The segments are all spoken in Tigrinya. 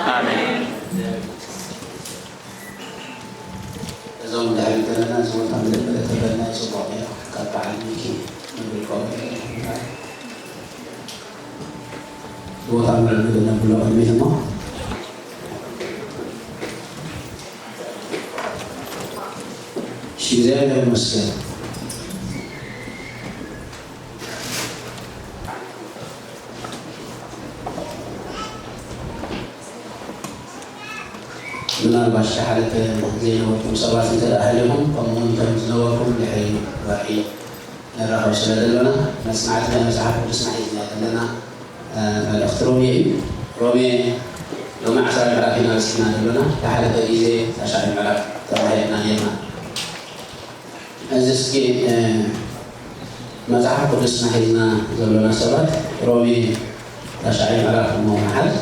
ኣሜን። እዞም ድሕሪ ዘለና እዚ ቦታ ምልምል ተበልና ጽቡቕ ነይሩ። ካብ በዓል ሚኪ ንብል ከምኡ ነይሩ። ቦታ ምልምል ነብሎ ቅድሚት እሞ እሺ፣ እግዚኣብሔር ይመስገን። ምናልባት ዝሓለፈ ዘይነበርኩም ሰባት እንተ ደኣ ሃሊኹም፣ ከምኡ እውን ከም ዝነበርኩም ድሕሪ ራእይ ንራኸብ ስለ ዘሎና፣ መጽናዕቲ ናይ መጽሓፍ ቅዱስና ሒዝና ዘለና፣ እ፣ መልእኽቲ ሮሜ እዩ። ሮሜ ሎሚ ዓስራይ ምዕራፍ ኢና በጺሕና ዘሎና። ዝሓለፈ ግዜ ታሽዓይ ምዕራፍ ተማሂርና ነርና። እዚ እስኪ፣ እ፣ መጽሓፍ ቅዱስና ሒዝና ዘሎና ሰባት ሮሜ ታሽዓይ ምዕራፍ እሞ ንሓዝ።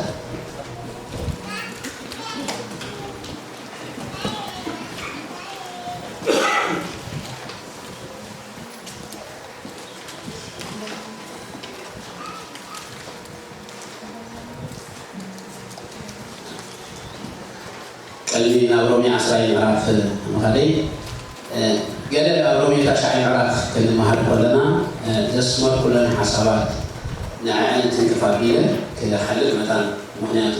ቀልቢ ናብ ሮሜ ዓስራይ ምዕራፍ ምኻደይ፣ እ፣ ገለ ኣብ ሮሜ ታሽዓይ ምዕራፍ ክንመሃር ከለና፣ እ፣ ዘስመርኩለን ሓሳባት ንዐዐን ትንክፍ ኣቢለ ክሓልል መታን፣ ምኽንያቱ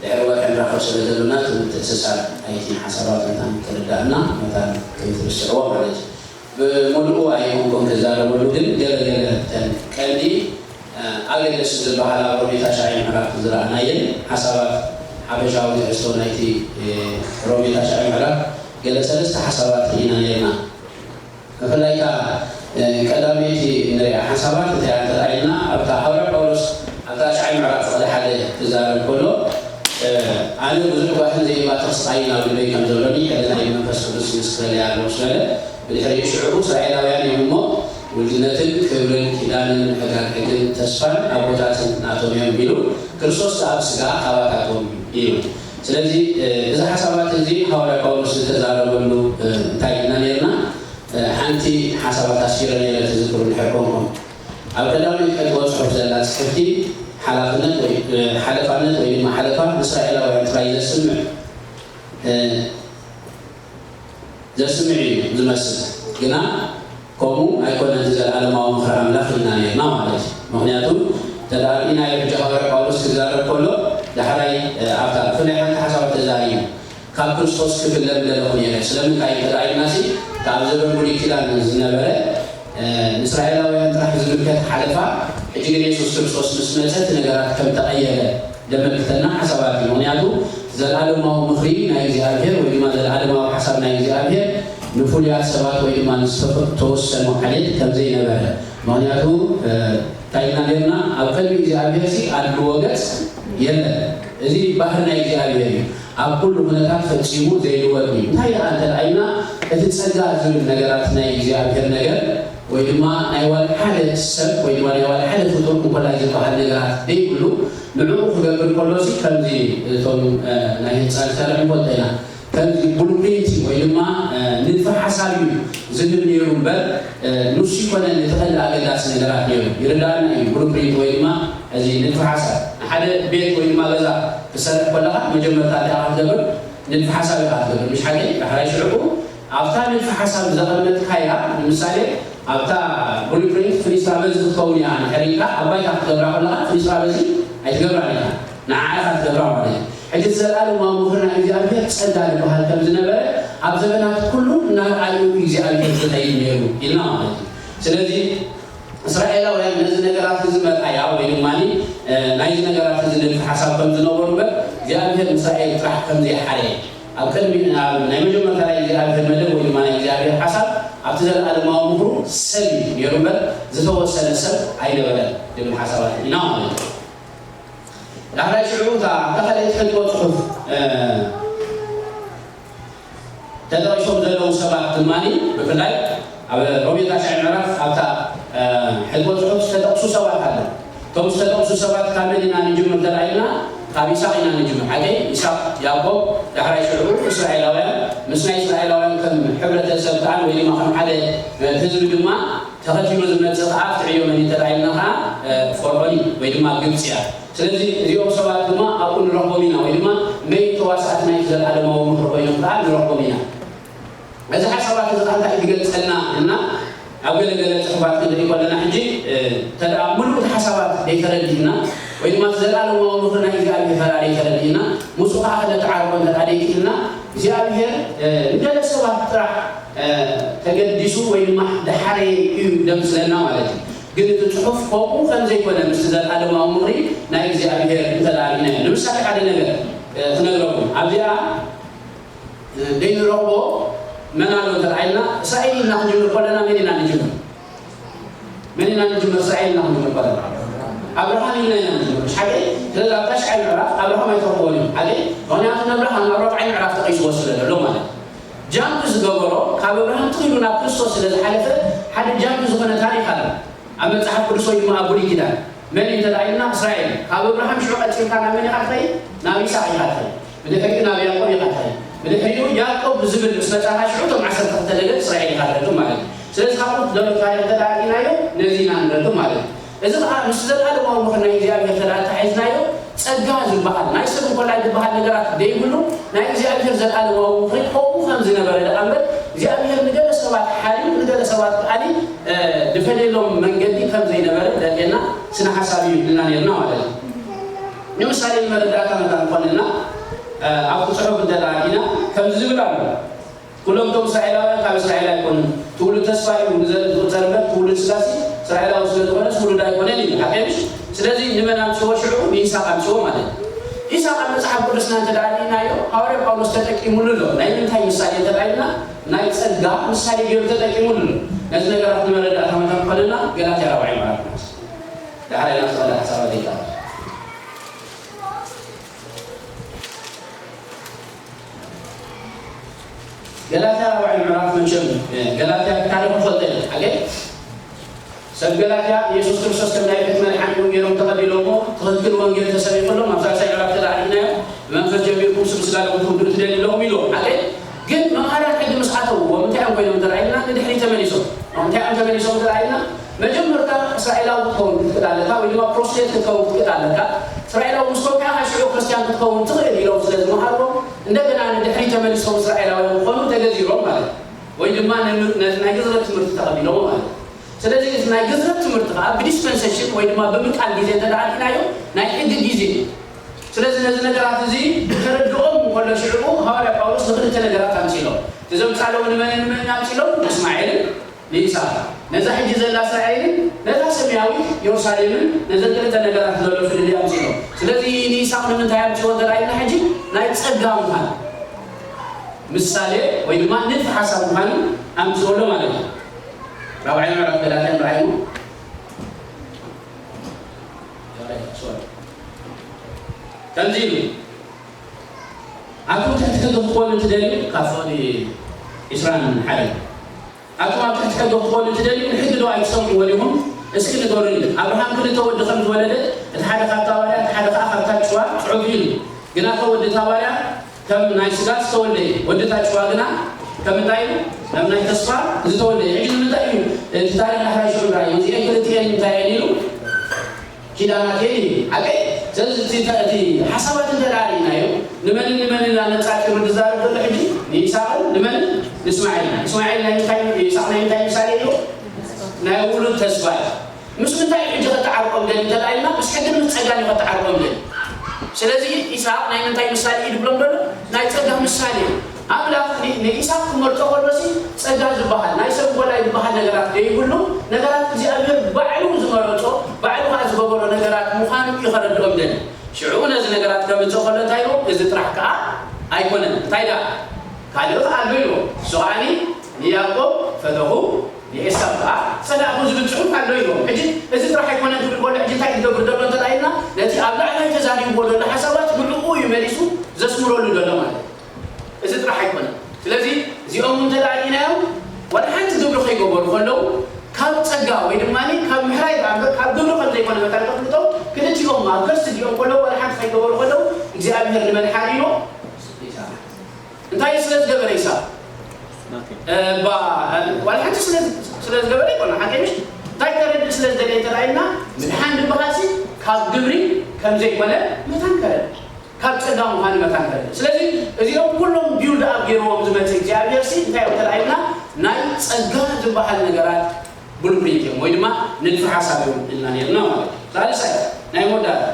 ድሕሪ ወርሒ ንራኸብ ስለ ዘሎና፣ እቲ ምትእስሳር ናይቲ ሓሳባት መታን ክርዳእና፣ መታን ከይትርስዕዎ ማለት እዩ። ብምሉኡ ኣይኮንኩን ክዛረበሉ፣ ግን ገለ ገለ እተን ቀንዲ፣ እ፣ ኣገደስቲ ዝበሃላ ኣብ ሮሜ ታሽዓይ ምዕራፍ ዝረኣናየን ሓሳባት ሓፈሻዊ ትሕዝቶ ናይቲ፣ እ፣ ሮሜ ታሽዓይ ምዕራፍ ገለ ሰለስተ ሓሳባት ርኢና ነርና። ብፍላይ ከኣ፣ እ፣ ቀዳመይቲ ንሪኣ ሓሳባት እንታይ እያ እንተ ኢልና፣ ኣብታ ሃዋርያ ጳውሎስ ኣብታ ታሽዓይ ምዕራፍ ፍቕዲ ሓደ ክዛረብ ከሎ፣ እ፣ ኣነ ብዙሕ ጓህን ዘይባትኽ ስቓይን ኣብ ልበይ ከም ዘሎኒ ሕልናይ ብመንፈስ ቅዱስ ይምስክረለይ ኣሎ ምስ በለ፣ ብድሕሪኡ ሽዑ እስራኤላውያን እዮም እሞ፣ ውልድነትን ክብርን ኪዳንን ምሕዳር ሕግን ተስፋን ኣቦታትን ናቶም እዮም ኢሉ፣ ክርስቶስ ከኣ ብስጋ ካባታቶም እዩ። ስለዚ፣ እ፣ እዚ ሓሳባት እዚ ሃዋርያ ጳውሎስ ዝተዛረበሉ፣ እ፣ እንታይ ኢልና ነርና? እ፣ ሓንቲ ሓሳባት ኣስፊረ ነይረ፣ ትዝክሩ እንድሕር ኮንኩም። ኣብ ቀዳመይቲ ዕጥቆ ጽሑፍ ዘላ ጽሕፍቲ ሓላፍነት ወይ፣ እ፣ ሓለፋነት ወይ ድማ ሓለፋ ንእስራኤላውያን ጥራይ ዘስምዕ፣ እ፣ ዘስምዕ እዩ ዝመስል። ግና ከምኡ ኣይኮነን፣ እቲ ዘለኣለማዊ ምኽሪ ኣምላኽ ኢልና ነርና ማለት እዩ። ምኽንያቱ፣ እንተ ደኣ ርኢናዮ ሕጂ ሃዋርያ ጳውሎስ ክዛረብ ከሎ፣ ዳሕራይ፣ እ፣ ኣብታ ብፍላይ ሓንቲ ሓሳብ ተዛሪቡ፣ ካብ ክርስቶስ ክፍለ ምደለኹ ነይረ። ስለምንታይ እንተ ደኣ ኢልናሲ፣ እቲ ኣብ ዘበን ብሉይ ኪዳን ዝነበረ፣ እ፣ ንእስራኤላውያን ጥራሕ ዝምልከት ሓለፋ፣ ሕጂ ግን የሱስ ክርስቶስ ምስ መጸ እቲ ነገራት ከም ተቐየረ ዘመልክተና ሓሳባት እዩ። ምኽንያቱ፣ ዘለኣለማዊ ምኽሪ ናይ እግዚኣብሔር ወይ ድማ ዘለኣለማዊ ሓሳብ ናይ እግዚኣብሔር ንፍሉያት ሰባት ወይ ድማ ንዝተፈ-፣ ተወሰኑ ዓሌት ከም ዘይነበረ። ምኽንያቱ፣ እ፣ እንታይ ኢልና ነርና? ኣብ ቅድሚ እግዚኣብሔር ሲ ኣድልዎ ገጽ የለን። እዚ ባህሪ ናይ እግዚኣብሔር እዩ። ኣብ ኩሉ ኩነታት ፈጺሙ ዘይልወጥ እዩ። እንታይ ደኣ እንተ ደኣ ኢልና፣ እቲ ጸጋ ዝብል ነገራት ናይ እግዚኣብሔር ነገር ወይ ድማ ናይ ዋላ ሓደ ሰብ ወይ ድማ ናይ ዋላ ሓደ ፍጡር እንኮላይ ዝበሃል ነገራት ዘይብሉ፣ ንዕኡ ክገብር ከሎሲ ከምዚ እቶም፣ እ፣ ናይ ህንጻ ዝሰርሕ ንፈልጦ ኢና። ከምዚ ብሉፕሪንት ወይ ድማ፣ እ፣ ንድፈ ሓሳብ እዩ ዝህብ ነይሩ እምበር፣ እ፣ ንሱ ይኮነን እቲ ቀንዲ ኣገዳሲ ነገራት ነይሩ። ይርዳእና እዩ ብሉፕሪንት ወይ ድማ እዚ ንድፈ ሓሳብ። ንሓደ ቤት ወይ ድማ ገዛ ክትሰርሕ ከለኻ መጀመርታ እንታይ ኢኻ ክትገብር? ንድፈ ሓሳብ ኢኻ ክትገብር፣ ምሽ ሓቀይ? ዳሕራይ ሽዑ ኣብታ ንድፈ ሓሳብ ዘቐመጥካያ፣ ንምሳሌ፣ ኣብታ ብሉፕሪንት ፍኒስትራ በዚ ክትከውን እያ እንድሕር ኢልካ፣ ኣብ ባይታ ክትገብራ ከለኻ፣ ፍኒስትራ በዚ ኣይትገብራን ኢኻ። ንዓ ኢኻ ትገብራ ማለት እዩ። ሕጂ እቲ ዘለኣለማዊ ምኽሪ ናይ እግዚኣብሔር ጸጋ ዝበሃል ከም ዝነበረ፣ ኣብ ዘበናት ኩሉ እናረኣዩ እግዚኣብሔር ዝኸይድ ነይሩ ኢልና ማለት እዩ። ስለዚ፣ እስራኤላውያን ነዚ ነገራት እዚ መርኣያ ወይ ድማ፣ እ፣ ናይዚ ነገራት እዚ ንድፊ ሓሳብ ከም ዝነበሩ እምበር፣ እግዚኣብሔር ንእስራኤል ጥራሕ ከም ዘይሓረየ፣ ኣብ ቅድሚ፣ ኣብ ናይ መጀመርታ ናይ እግዚኣብሔር መደብ ወይ ድማ ናይ እግዚኣብሔር ሓሳብ ኣብቲ ዘለኣለማዊ ምኽሩ ሰብ እዩ ነይሩ እምበር፣ ዝተወሰነ ሰብ ኣይነበረን ዝብል ሓሳባት ኢና ማለት እዩ። ዳሕራይ ሽዑ እታ፣ እታ ካልኣይቲ ሕቶ ጽሑፍ፣ እ፣ ተጠቒሶም ዘለዉ ሰባት ድማ ብፍላይ ኣብ ሮሜ ታሽዓይ ምዕራፍ ኣብታ፣ እ፣ ሕቶ ጽሑፍ ዝተጠቕሱ ሰባት ኣለዉ። እቶም ዝተጠቕሱ ሰባት ካብ መን ኢና ንጅምር እንተ ደኣ ኢልና፣ ካብ ይስሓቅ ኢና ንጅምር። ሓቀይ? ይስሓቅ፣ ያዕቆብ፣ ዳሕራይ ሽዑ እስራኤላውያን፣ ምስ ናይ እስራኤላውያን ከም ሕብረተሰብ ከኣ ወይ ድማ ከም ሓደ፣ እ፣ ህዝቢ ድማ ተኸቲሉ ዝመጽእ ከኣ ኣብቲ ዕዮ መን እዩ እንተ ደኣ ኢልና ከኣ፣ እ፣ ፈርዖን እዩ ወይ ድማ ግብፂ እያ። ስለዚ እዚኦም ሰባት ድማ ኣብኡ ንረኽቦም ኢና ወይ ድማ መይት ተዋሳእቲ ናይ ዘለኣለማዊ ምኽሪ ኮይኖም ከዓ ንረኽቦም ኢና። እዚ ሓሳባት እዚ ከዓ እንታይ እዩ ዝገልፀልና እና ኣብ ገለገለ ፅሑፋት ክንርኢ ከለና ሕጂ እንተ ደኣ ምሉእ እቲ ሓሳባት ዘይተረዲእና ወይ ድማ እቲ ዘለኣለማዊ ምኽሪ ናይ እግዚኣብሔር ተራ ዘይተረዲእና ምስኡ ከዓ ክነተዓርቆ እንተ ደኣ ዘይክእልና እግዚኣብሔር ንገለ ሰባት ጥራሕ ተገዲሱ ወይ ድማ ደሓረየ እዩ ደምስለና ማለት እዩ። ግን እቲ ጽሑፍ ከምኡ ከም ዘይኮነ ምስቲ ዘለኣለማዊ ምኽሪ ናይ እግዚኣብሔር እንተ ደኣ ርኢናዮ። ንምሳሌ ሓደ ነገር ክነግረኩም ኣብዚኣ ዘይንረኽቦ መን ኣሎ እንተ ደኣ ኢልና እስራኤል ኢልና ክንጅምር ከለና መን ኢና ንጅምር? መን ኢና ንጅምር? እስራኤል ኢና ክንጅምር ከለና ኣብርሃም ኢልና ኢና ንጅምር። ሓቂ ስለዚ ኣብ ታሽዓይ ምዕራፍ ኣብርሃም ኣይትረኽብዎን እዮም። ሓቂ ምክንያቱ ንኣብርሃም ኣብ ራብዓይ ምዕራፍ ተቐይስዎ ስለ ዘሎ ማለት እዩ። ጃምፕ ዝገበሮ ካብ ኣብርሃም ትኽኢሉ ናብ ክርስቶስ ስለ ዝሓለፈ ሓደ ጃምፕ ዝኾነ ታሪኽ ኣሎ ኣብ መጽሓፍ ቅዱስ ወይ ድማ ኣብ ብሉይ ኪዳን። መን እዩ እንተ ኢልና እስራኤል። ካብ ኣብርሃም ሽዑ ቀጺልካ ናብ መን ኢኻ ትኸይድ? ናብ ይስሐቅ ኢኻ ትኸይድ። ብድሕሪኡ ናብ ያዕቆብ ኢኻ ትኸይድ። ብድሕሪኡ ያዕቆብ ዝብል ምስ መጻኻ ሽዑ እቶም ዓሰርተ ክልተ ነገድ እስራኤል ኢኻ ትረክብ ማለት እዩ። ስለዚ ካብኡ ትደሎ ታሪኽ እንተ ኢልናዮ ነዚ ኢና ንረክብ ማለት እዩ። እዚ ከዓ ምስ ዘለኣለማዊ ምኽሪ ናይ እግዚኣብሔር እንተ ኣተሓሒዝናዮ ጸጋ ዝበሃል ናይ ሰብ እንኮላይ ዝበሃል ነገራት ዘይብሉ ናይ እግዚኣብሔር ዘለኣለማዊ ምኽሪ ከምኡ ከም ዝነበረ ደኣ እምበር እግዚኣብሔር ንገለ ሰባት ሓልዩ ንገለ ሰባት ከኣኒ ዝፈለየሎም መንገዲ ከም ዘይነበረ ዘርእየና ስነ ሓሳብ እዩ ኢልና ነርና ማለት እዩ። ንምሳሌ ንመረዳእታ መታን ኮንና ኣብቲ ጽሑፍ እንተ ደኣ ኢና ከምዚ ዝብል ኣሎ። ኩሎም እቶም እስራኤላውያን ካብ እስራኤል ኣይኮኑን። ትውልድ ተስፋ እዩ ንዘ- ዝቑጸር እምበር ትውልድ ስጋሲ እስራኤላዊ ስለ ዝኾነስ ውሉድ ኣይኮነን እዩ። ሓቂ ምሽ? ስለዚ ንመን ኣምጽዎ ሽዑ? ንይስሐቅ ኣምጽዎ ማለት እዩ። ይስሐቅ ኣብ መጽሓፍ ቅዱስና እንተ ደኣ ርኢናዮ ሃዋርያ ጳውሎስ ተጠቂሙሉ ኣሎ። ናይ ምንታይ ምሳሌ እንተ ደኣ ኢልና ናይ ጸጋ ምሳሌ ገይሩ ተጠቂሙሉ ኣሎ። ነዚ ነገራት ንመረዳእታ መታን ክኾነና ገላትያ ራብዓይ ምዕራፍ ንሓዝ። ዳሕራይ ናብ ዝቐለ ሓሳባት ይቃለል። ገላትያ ራብዓይ ምዕራፍ መቸም ገላትያ ታሪኹ ፈልጠ ሓገ ሰብ ገላትያ ኢየሱስ ክርስቶስ ከም ናይ ቤት መድሓኒ ገይሮም ተቐቢሎሞ ትኽክል ወንጌል ተሰቢኹሎም ኣብ ሳልሳይ ምዕራፍ ተዳዕዲናዮ ብመንፈስ ጀሚርኩም ስብ ስጋ ለኹም ትውድኡ ትደልዩ ኣለኹም ኢልዎም ሓገ ግን መምሃራን ሕጊ ምስ ኣተውዎም እንታይ እዮም ኮይኖም ተራኢልና ንድሕሪ ተመሊሶም እንታይ እዮም ተመሊሶም ተራኢልና መጀመርታ እስራኤላዊ ክትከውን ክትክእል ኣለካ ወይ ድማ ፕሮስቴት ክትከውን ክትክእል ኣለካ እስራኤላዊ ምስ ኮንካ ኢኻ ሽዑ ክርስትያን ክትከውን ትኽእል ኢሎም ስለ ዝመሃርዎም እንደገና ንድሕሪ ተመሊሶም እስራኤላውያን ክኾኑ ተገዚሮም ማለት እዩ። ወይ ድማ ነዚ ናይ ግዝረት ትምህርቲ ተቐቢሎም ማለት እዩ። ስለዚ እዚ ናይ ግዝረት ትምህርቲ ከዓ ብዲስፐንሴሽን ወይ ድማ ብምቃል ግዜ እንተ ደኣ ርኢናዮ ናይ ሕጊ ግዜ እዩ። ስለዚ ነዚ ነገራት እዚ ተረድኦም እንከሎ ሽዕኡ ሃዋርያ ጳውሎስ ንክልተ ነገራት ኣምፂሎም እዞም ፃለዉ ንመንን ንመንን ኣምፂሎም ንእስማኤልን ንይስሐቅ ነዛ ሕጂ ዘላ እስራኤልን ነታ ሰማያዊት የሩሳሌምን ነዘን ክልተ ነገራት ዘሎ ፍልልይ ኣምፅኡ። ስለዚ ንይስሐቅ ንምንታይ ኣምፅዎ እንተ ኢልና ሕጂ ናይ ፀጋ ምዃን ምሳሌ ወይ ድማ ንድፊ ሓሳብ ምዃኑ ኣምፅወሎ ማለት እዩ። ራብዓይ ምዕራፍ ገላትያ ንርኣይሞ ከምዚ ኢሉ ኣቶም ትሕቲ ሕጊ ክትኮኑ ትደልዩ ካብ ፍቕዲ ዕስራን ሓደ ኣቶም ኣብ ትሕቲ ሕጊ ክትኮኑ ትደልዩ ንሕጊ ዶ ኣይትሰምዕዎን ኢኹም? እስኪ ንገሩኒ። ኣብርሃም ክልተ ወዲ ከም ዝወለደ እቲ ሓደ ካብታ ባርያ እቲ ሓደ ከዓ ካብታ ጭዋ ጽዑቕ ኢሉ። ግናኸ ወዲ እታ ባርያ ከም ናይ ስጋ ዝተወልደ እዩ። ወዲ እታ ጭዋ ግና ከም እንታይ ኢሉ? ከም ናይ ተስፋ ዝተወልደ እዩ። ሕጂ ንምንታይ እዩ እቲ ታሪኽ ዳሕራይ ሽዑ ራእዩ? እዚአን ክልቲኤን እንታይ እየን ኢሉ? ኪዳናት የድሊ ሓቀይ። ስለዚ እቲ እቲ ሓሳባት እንተ ደኣ ርኢናዮ ንመንን ንመንን ኣነጻጺሩ ዝዛረብ ዘሎ ሕጂ ንይስሓቅን ንመንን ንእስማኤል እዩ። እስማኤል ናይ ምንታይ ይስሓቅ ናይ ምንታይ ምሳሌ እዩ? ናይ ውሉድ ተስፋ እዩ። ምስ ምንታይ እዩ ሕጂ ከተዓርቆም ደሊ እንተ ደኣ ኢልና ምስ ሕግን ምስ ጸጋን እዩ ከተዓርቆም ደሊ። ስለዚ ይስሓቅ ናይ ምንታይ ምሳሌ እዩ ዝብሎም ዘሎ? ናይ ጸጋ ምሳሌ እዩ። ኣምላኽ ንይስሓቅ ክመርጾ ከሎሲ ጸጋ ዝበሃል ናይ ሰብ ጎላይ ዝበሃል ነገራት ዘይብሉ ነገራት እግዚኣብሔር ባዕሉ ዝመረጾ ባዕሉ ከዓ ዝገበሮ ነገራት ምዃኑ እዩ ከረድኦም ደሊ። ሽዑ ነዚ ነገራት ከምጽእ ከሎ እንታይ ኢሉ እዚ ጥራሕ ከዓ ኣይኮነን እንታይ ደኣ ካልእ ከዓ ኣሎ ኢሉ እሱ ከዓ ንያዕቆብ ፈተኹ ንኤሳው ከዓ ጸላእኹ ዝብል ጽሑፍ ኣሎ ኢሉ ሕጂ እዚ ጥራሕ ኣይኮነን ክብል ከሎ ሕጂ እንታይ ክገብር ዘሎ እንተ ኢልና ነቲ ኣብ ላዕላይ ተዛሪብዎ ዘሎ ሓሳባት ንዕኡ እዩ መሊሱ ዘስምረሉ ዘሎ ማለት እዩ። እዚ ጥራሕ ኣይኮነን። ስለዚ እዚኦም እንተ ደኣ ርኢናዮም ዋላ ሓንቲ ግብሪ ከይገበሩ ከለዉ ካብ ጸጋ ወይ ድማ ካብ ምሕራይ ደኣ እምበር ካብ ግብሪ ከም ዘይኮነ መታን ከፍልጦ ክልቲኦም ኣብ ከርሲ እዚኦም ከለዉ ዋላ ሓንቲ ከይገበሩ ከለዉ እግዚኣብሔር ንመን ሓሪሞ እንታይ ስለ ዝገበረ ይስሓቅ ዋላ ሓንቲ ስለ ዝገበረ ይኮነ ሓቂ ምሽ እንታይ ከረድእ ስለ ዝደለየ እንተ ኢልና፣ ምድሓን ዝበሃል ሲ ካብ ግብሪ ከም ዘይኮነ መታን ከረድእ፣ ካብ ጸጋ ምዃኑ መታን ከረድእ። ስለዚ እዚኦም ኩሎም ቢውልድ ኣፕ ገይርዎም ዝመጽእ እግዚኣብሔር ሲ እንታይ እዮም እንተ ኢልና፣ ናይ ጸጋ ዝበሃል ነገራት ብሉፕሪንት እዮም ወይ ድማ ንድፊ ሓሳብ እዮም ኢልና ነርና ማለት እዩ። ሳልሳይ ናይ መወዳእታ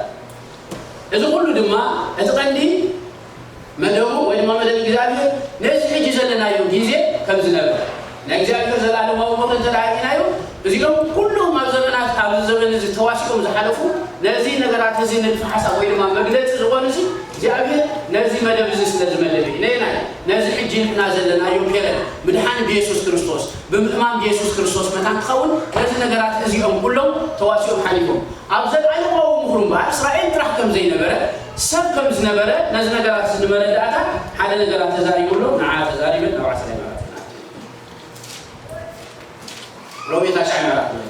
እዚ ኩሉ ድማ እቲ ቀንዲ መደቡ ወይ ድማ መደብ እግዚኣብሔር ነዚ ሕጂ ዘለናዮ ግዜ ከም ዝነበረ ናይ እግዚኣብሔር ዘላለማዊ ምኽሪ እንተ ደኣ ርኢናዮ፣ እዚኦም ኩሎም ኣብ ዘመናት ኣብዚ ዘመን እዚ ተዋሲኦም ዝሓለፉ ነዚ ነገራት እዚ ንድፊ ሓሳብ ወይ ድማ መግለጺ ዝኾኑ እዚ እግዚኣብሔር ነዚ መደብ እዚ ስለ ዝመደበ እዩ። ነየናይ ነዚ ሕጂ ንሕና ዘለናዮ ፔረድ ምድሓን ብየሱስ ክርስቶስ ብምእማን ብየሱስ ክርስቶስ መታን ክኸውን ነዚ ነገራት እዚኦም ኩሎም ተዋሲኦም ሓሊፎም ኣብ ዘለዓለማዊ ምኽሩ እምበኣር እስራኤል ጥራሕ ከም ዘይነበረ ሰብ ከም ዝነበረ ነዚ ነገራት እዚ ንመረዳእታ ሓደ ነገራት ተዛሪቡ ኣሎ። ንዓ ተዛሪበ ናብ ዓሰርተ ምዕራፍ ኢና። ሮሜ ታሽዓይ ምዕራፍ ንርኢ።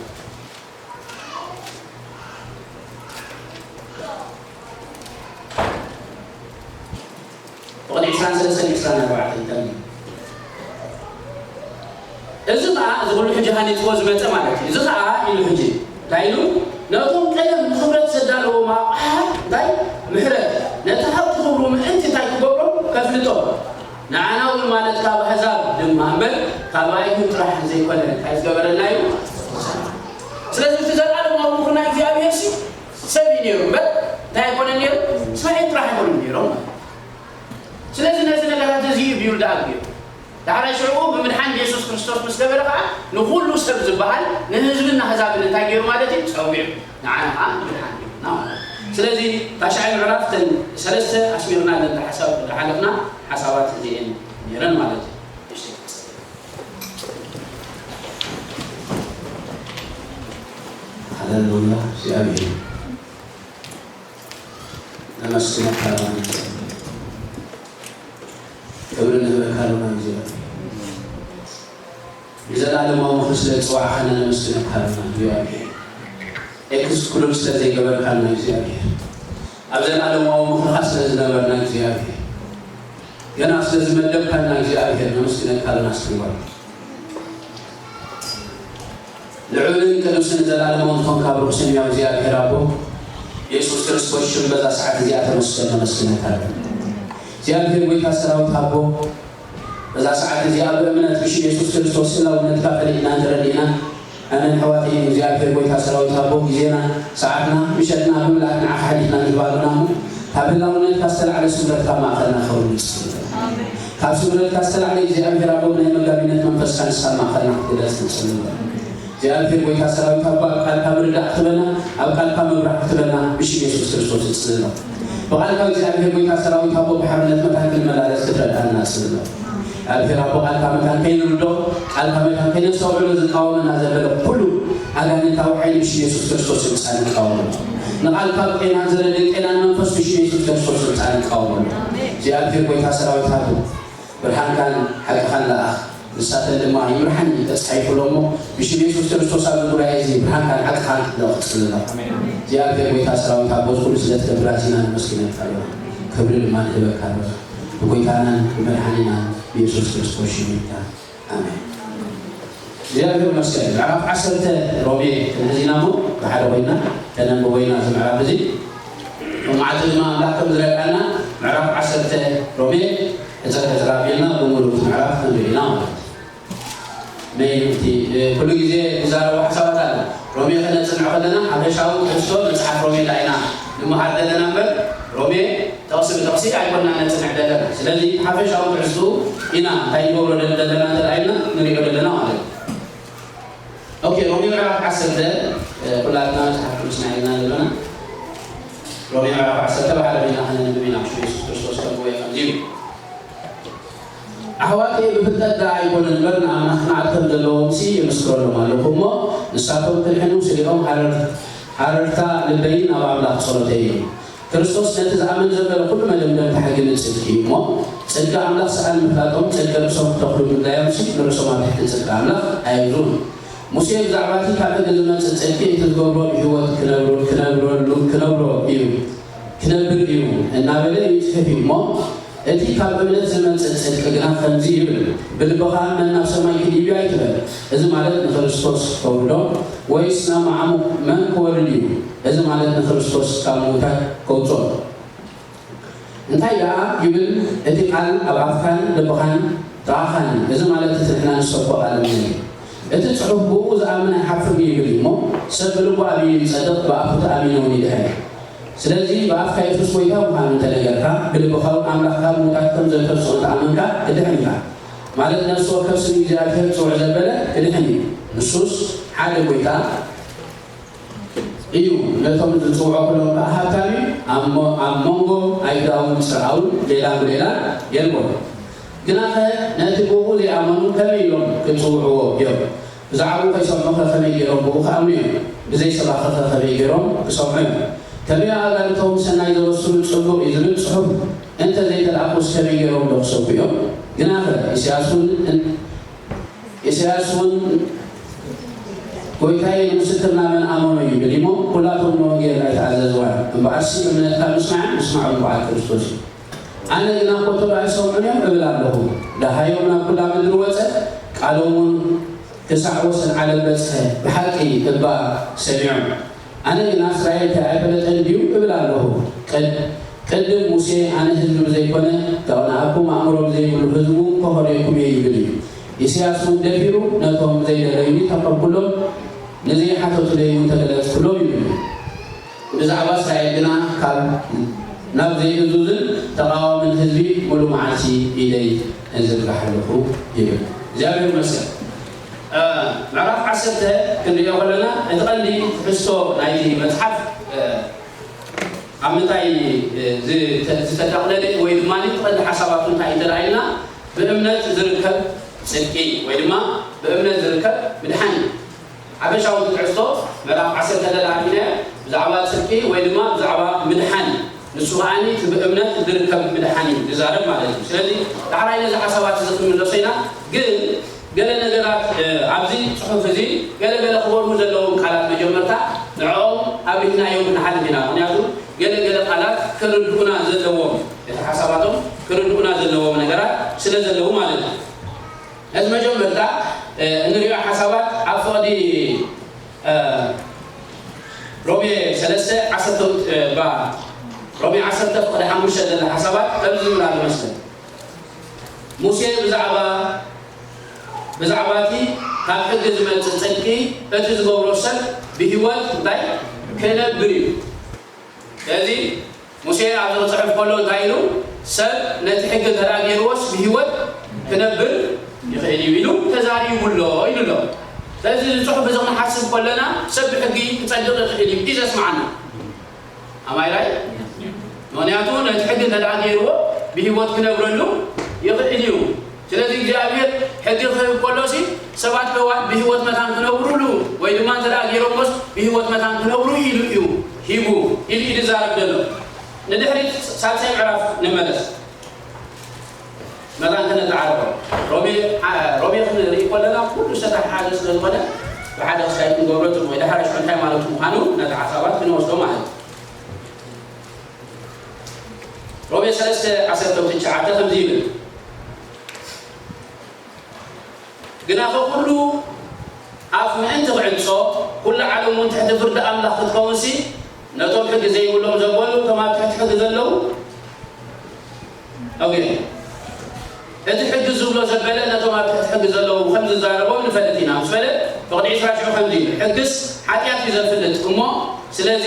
ፍቕዲ ዕስራን ሰለስተን ዕስራን ኣርባዕተን ተምዩ። እዚ ኸዓ እዚ ኩሉ ሕጂ ሃኒፅዎ ዝመፀ ማለት እዩ። እዚ ኸዓ ኢሉ ሕጂ እንታይ ኢሉ ነቶም ቀደም ንኽብረት ዘዳለዎም ኣቕሓ እንታይ ምሕረት ነቲ ሃብቲ ክብሩ ምእንቲ እንታይ ክገብሮም ከፍልጦም ንዓና እውን ማለት ካብ ኣህዛብ ድማ እምበር ካብ ኣይሁድ ጥራሕ ዘይኮነ እንታይ ዝገበረና እዩ። ስለዚ እቲ ዘለኣለማዊ ምኽሪ ናይ እግዚኣብሔር ሲ ሰብ እዩ ነይሩ እምበር እንታይ ኣይኮነ ነይሩ። እስራኤል ጥራሕ ኣይኮነ ነይሮም ማለት እዩ። ስለዚ ነዚ ነገራት እዚ እዩ ቢውልድ ኣፕ ገይሩ ዳሕራይ ሽዑ ብምድሓን የሱስ ክርስቶስ ምስ ገበረ ከዓ ንኩሉ ሰብ ዝበሃል ንህዝብን ንኣህዛብን እንታይ ገይሩ ማለት እዩ ፀዊዑ ንዓና ከዓ ምድሓን ሂቡና ማለት እዩ። ስለዚ ታሽዓይ ምዕራፍ ተን ሰለስተ ኣስሚርና ኣለና ሓሳብ ዝሓለፍና ሓሳባት እዚኤን ነይረን ማለት እዩ። እሺ። ሃሌሉያ እግዚኣብሔር ነመስግነካ ሎና ክብሪ ንህበካ ሎና እግዚኣብሔር ንዘላለማዊ ምኽሪ ስለ ዝፅዋዕካና ነመስግነካ ሎና እግዚኣብሔር ኤክስክሉድ ስለ ዘይገበርካና እግዚኣብሔር ኣብ ዘላለማዊ ምኽርኻ ስለ ዝነበርና እግዚኣብሔር ገና ስለ ዝመደብካና እግዚኣብሔር ነመስግነካ ሎና ኣስተንጓል ልዑልን ቅዱስን ዘላለማውን ዝኾንካ ብሩኽ ስም ያው እግዚኣብሔር ኣቦ የሱስ ክርስቶስ ሽም በዛ ሰዓት እዚኣ ተመስገን ነመስግነካ ኣለና። እግዚኣብሔር ጎይታ ሰራዊት ኣቦ በዛ ሰዓት እዚኣ ብእምነት ብሽም የሱስ ክርስቶስ ህላውነትካ ፈሊጥና እንተረዲእና ኣነን ኣሕዋተይን እግዚኣብሔር ጎይታ ሰራዊት ኣቦ ግዜና ሰዓትና ምሸትና ብምልኣት ንዓኻ ሓሊፍና ንህብ ኣለና እሞ ካብ ህላውነትካ ዝተላዕለ ስምረትካ ኣብ ማእኸልና ክኸውን ንጽሊ። ካብ ስምረትካ ዝተላዕለ እግዚኣብሔር ኣቦ ናይ መጋቢነት መንፈስካ ንሳ ኣብ ማእኸልና ክትግለጽ ንጽሊ። እግዚኣብሔር ጎይታ ሰራዊት ኣቦ ኣብ ቃልካ ምርዳእ ክትበና ኣብ ቃልካ ምብራህ ክትበና ብሽም የሱስ ክርስቶስ እጽሊ ኣለኹ። ብቓልካ እግዚኣብሔር ጎይታ ሰራዊት ኣቦ ብሓርነት መታን ክንመላለስ ክትረድኣና እጽሊ ኣለኹ። እግዚኣብሔር ኣቦ ቃልካ መታን ከይንርዶ ቃልካ መታን ከይነስተውዕሎ ዝቃወመና ዘበለ ኩሉ ኣጋንንታዊ ሓይሊ ብሽም የሱስ ክርስቶስ ይውፃ ንቃወሞ። ንቓልካ ብጤናን ዘረድእ ጤናን መንፈስ ብሽም የሱስ ክርስቶስ ይውፃ ንቃወሞ። እግዚኣብሔር ጎይታ ሰራዊት ኣቦ ብርሃንካን ሓቅኻን ለኣኽ ንሳተን ድማ ይምርሓኒ ተጻሒፉ ኣሎ እሞ ብሽም የሱስ ክርስቶስ ኣብዚ ጉባኤ እዚ ብርሃንካን ሓቅኻን ክትለቕ ክጽሊ ኣለኹ። እግዚኣብሔር ጎይታ ሰራዊት ኣቦ እዚ ኩሉ ስለ ትገብር ኣዚና ነመስግነካ ኣለና። ክብሪ ድማ ንህበካ ኣለና። ብጎይታናን ብመድሓኒናን ብየሱስ ክርስቶስ ሽም ኢልካ ኣሜን። እግዚኣብሔር ይመስገን። ምዕራፍ ዓሰርተ ሮሜ ክንሕዝ ኢና እሞ ብሓደ ኮይና ከነንብቦ ኢና እዚ ምዕራፍ እዚ። መዓልቲ ድማ ኣምላኽ ከም ዝረድኣና ምዕራፍ ዓሰርተ ሮሜ ሕጽር ሕጽር ኣቢልና ብምሉእ እቲ ምዕራፍ ክንርኢ ኢና ማለት እዩ። ነይ እቲ ኩሉ ግዜ ዝዛረቦ ሓሳባት ኣሎ። ሮሜ ከነጽንዕ ከለና ሓፈሻዊ ትሕዝቶ መጽሓፍ ሮሜ ዳኣ ኢና ንምሃር ዘለና እምበር ሮሜ ጥቕሲ ብጥቕሲ ኣይኮና ነጽንዕ ዘለና። ስለዚ ሓፈሻዊ ትሕዝትኡ ኢና እንታይ ንገብሮ ዘለና እንተ ኢልና ንሪኦ ዘለና ማለት እዩ። ኦኬ ሮሜ ምዕራፍ ዓሰርተ ኩላትና መጽሓፍ ቅዱስና ኢና ዘለና። ሮሜ ምዕራፍ ዓሰርተ ብሓደ ርኢና ከነንብብ ኢና። ሽም የሱስ ክርስቶስ ከምኡ እዩ ከምዚ እዩ። ኣሕዋተይ ብፍልጠት ደኣ ኣይኮነን እምበር ንኣምላኽ ጽንዓት ከም ዘለዎም ሲ የመስክረሎም ኣለኹ እሞ ንሳቶም ክድሕኑ ስሪኦም ሃረርታ ልበይን ናብ ኣምላኽ ጸሎተይ እዮም። ክርስቶስ ነቲ ዝኣምን ዘበለ ኩሉ መደምደምታ ሕጊ ንጽድቂ እዩ እሞ ጽድቂ ኣምላኽ ሰኣን ምፍላጦም ጽድቂ ርእሶም ክተኽሉ ምድላዮም ሲ ንርእሶም ኣብ ትሕቲ ጽድቂ ኣምላኽ ኣየብዙን። ሙሴ ብዛዕባ እቲ ካብ ሕጊ ዝመጽእ ጽድቂ እቲ ዝገብሮ ብህይወት ክነብረሉ ክነብሮ እዩ ክነብር እዩ እናበለ እዩ ጽሑፍ እዩ እሞ እቲ ካብ እምነት ዝመጽእ ጽድቂ ግና ከምዚ ይብል፣ ብልብኻ መን ናብ ሰማይ ክድይብ ኣይትበል፣ እዚ ማለት ንክርስቶስ ከውርዶ፣ ወይስ ናብ መዓሙቕ መን ክወርድ እዩ፣ እዚ ማለት ንክርስቶስ ካብ ምዉታት ከውጽኦ። እንታይ ደኣ ይብል እቲ ቃል ኣብ ኣፍካን ልብኻን ጥቓኻን፣ እዚ ማለት እቲ ንሕና ንሰብኮ ቃል እምነት እዩ። እቲ ጽሑፍ ብኡ ዝኣምን ኣይሓፍርን እዩ ይብል እዩ እሞ፣ ሰብ ብልቡ ኣሚኑ ይጸድቕ፣ ብኣፉ ተኣሚኑ እውን ይድሕን። ስለዚ ብኣፍካ የሱስ ጐይታ ምዃኑ እንተነገርካ፣ ብልብኻ እውን ኣምላኽ ካብ ምዉታት ከም ዘተንስኦ እንተኣመንካ ትድሕን ኢኻ። ማለት ነፍሲ ወከፍ ስም እግዚኣብሔር ጽውዕ ዘበለ ክድሕን እዩ። ንሱስ ሓደ ጐይታ እዩ። ነቶም ዝጽውዖ ኩሎም ከኣ ሃብታም እዩ። ኣብ ሞ-፣ ኣብ መንጎ ኣይሁዳውን ጽርኣውን ሌላ ብሌላ የልቦን። ግናኸ ነቲ ብኡ ዘይኣመኑ ከመይ ኢሎም ክጽውዕዎ እዮም? ብዛዕባኡ ከይሰምዑኸ ከመይ ገይሮም ብኡ ክኣምኑ እዮም? ብዘይ ሰባኺኸ ከመይ ገይሮም ክሰምዑ እዮም? ከመይ ኣጋንንቶም ሰናይ ዘበስሩ ጽቡቕ እዩ ዝብል ጽሑፍ እንተ ዘይተላእኩስ ከመይ ገይሮም ዶ ክሰብኩ እዮም? ግናኸ ኢሳያስ እውን እን-፣ ኢሳያስ እውን ጎይታዬ ንምስክርና መን ኣመኖ ይብል እሞ ኩላቶም ንወንጌል ኣይተኣዘዝዋን። እምበኣርሲ እምነትካ ምስማዕን ምስማዕ እውን በዓል ክርስቶስ እዩ። ኣነ ግና ኮቶ ዶ ኣይሰምዑን እዮም እብል ኣለኹ። ደሃዮም ናብ ኩላ ምድሪ ወጸ፣ ቃሎም እውን ክሳዕ ወሰን ዓለም በጽሐ። ብሓቂ እባ ሰሚዖም። ኣነ ግና እስራኤል ከ ኣይፈለጠን ድዩ እብል ኣለኹ። ቅድ-፣ ቅድም ሙሴ ኣነ ህዝቢ ብዘይኮነ ተቕንኣኩም ኣእምሮ ብዘይብሉ ህዝቡ ከኾርየኩም እየ ይብል እዩ። ኢሳያስ እውን ደፊሩ ነቶም ዘይደለዩኒ ተቐብኩሎም፣ ንዘይሓተቱለይ እውን ተገለጽኩሎም ይብል እዩ። ብዛዕባ እስራኤል ግና ካብ ናብ ዘይእዙዝን ተቓዋምን ህዝቢ ሙሉ መዓልቲ ኢደይ እዝርግሕ ኣለኹ ይብል። እግዚኣብሔር ይመስገን። እ፣ ምዕራፍ ዓሰርተ ክንሪኦ ከለና እቲ ቀንዲ ትሕዝቶ ናይቲ መጽሓፍ፣ እ፣ ኣብ ምንታይ፣ እ፣ ዝተ-፣ ዝተጠቕለለ ወይ ድማ እቲ ቀንዲ ሓሳባቱ እንታይ እንተ ደኣ ኢልና ብእምነት ዝርከብ ጽድቂ ወይ ድማ ብእምነት ዝርከብ ምድሓን እዩ። ሓፈሻዊ ትሕዝቶ ምዕራፍ ዓሰርተ እንተ ደኣ ርኢናዮ ብዛዕባ ጽድቂ ወይ ድማ ብዛዕባ ምድሓን እዩ። ንሱ ከኣ እቲ ብእምነት ዝርከብ ምድሓን እዩ ዝዛረብ ማለት እዩ። ስለዚ ዳሕራይ ነዚ ሓሳባት እዚ ክንምለሶ ኢና። ግን ገለ ነገራት፣ እ፣ ኣብዚ ጽሑፍ እዚ ገለ ገለ ክበርሁ ዘለዎም ቃላት መጀመርታ ንዕኦም ኣብሪህናዮም ክንሓልፍ ኢና። ምኽንያቱ ገለ ገለ ቃላት ክርድኡና ዘለዎም፣ እቲ ሓሳባቶም ክርድኡና ዘለዎም ነገራት ስለ ዘለዉ ማለት እዩ። ነዚ መጀመርታ፣ እ፣ እንሪኦ ሓሳባት ኣብ ፍቕዲ፣ እ፣ ሮሜ ሰለስተ ዓሰርተ፣ እ፣ ባ-፣ ሮሜ ዓሰርተ ፍቕዲ ሓሙሽተ ዘላ ሓሳባት ከምዚ ዝብል ኣሎ መስለኒ። ሙሴ ብዛዕባ፣ ብዛዕባ እቲ ካብ ሕጊ ዝመጽእ ጽድቂ እቲ ዝገብሮ ሰብ ብህይወት እንታይ ክነብር እዩ። ስለዚ ሙሴ ኣብዚ ክጽሕፍ ከሎ እንታይ ኢሉ? ሰብ ነቲ ሕጊ እንተ ደኣ ገይርዎስ ብህይወት ክነብር ይኽእል እዩ ኢሉ ተዛሪቡ ኣሎ ኢሉ ኣሎ። ስለዚ እዚ ጽሑፍ እዚ ክንሓስብ ከለና ሰብ ብሕጊ ክጸድቕ ይኽእል እዩ እዩ ዘስምዓና። ኣማይ ራይ? ምኽንያቱ ነቲ ሕጊ እንተ ደኣ ገይርዎ ብህይወት ክነብረሉ ይኽእል እዩ። ስለዚ እግዚኣብሔር ሕጊ ክህብ ከሎሲ ሰባት ከዋን ብህይወት መታን ክነብሩሉ ወይ ድማ እንተ ደኣ ገይሮሞስ ብህይወት መታን ክነብሩ ኢሉ እዩ ሂቡ ኢሉ እዩ ዝዛረብ ዘሎ። ንድሕሪት ሳልሳይ ምዕራፍ ንመለስ። መታን ከነተዓርፎ። ሮሜ፣ ዓ-፣ ሮሜ ክንርኢ ከለና ኩሉ ዝተተሓሓዘ ስለ ዝኾነ ብሓደ ክሳይ ክንገብሮ ጽቡቕ። ወይ ደሓር ሽዑ እንታይ ማለቱ ምዃኑ ነቲ ሓሳባት ክንወስዶ ማለት እዩ። ሮሜ ሰለስተ ዓሰርተ ትሽዓተ ከምዚ ይብል፣ ግናኸ ኩሉ ኣፍ ምእንቲ ክዕጾ፣ ኩላ ዓለም እውን ትሕቲ ፍርዲ ኣምላኽ ክትከውንሲ፣ ነቶም ሕጊ ዘይብሎም ዘበሉ፣ እቶም ኣብ ትሕቲ ሕጊ ዘለዉ፣ ኦኬ። እቲ ሕጊ ዝብሎ ዘበለ ነቶም ኣብ ትሕቲ ሕጊ ዘለዉ ከም ዝዛረቦም ንፈልጥ ኢና ምስ በለ፣ ፍቕዲ ዕስራ ሽዑ ከምዚ ይብል፣ ሕግስ ሓጢኣት እዩ ዘፍልጥ እሞ፣ ስለዚ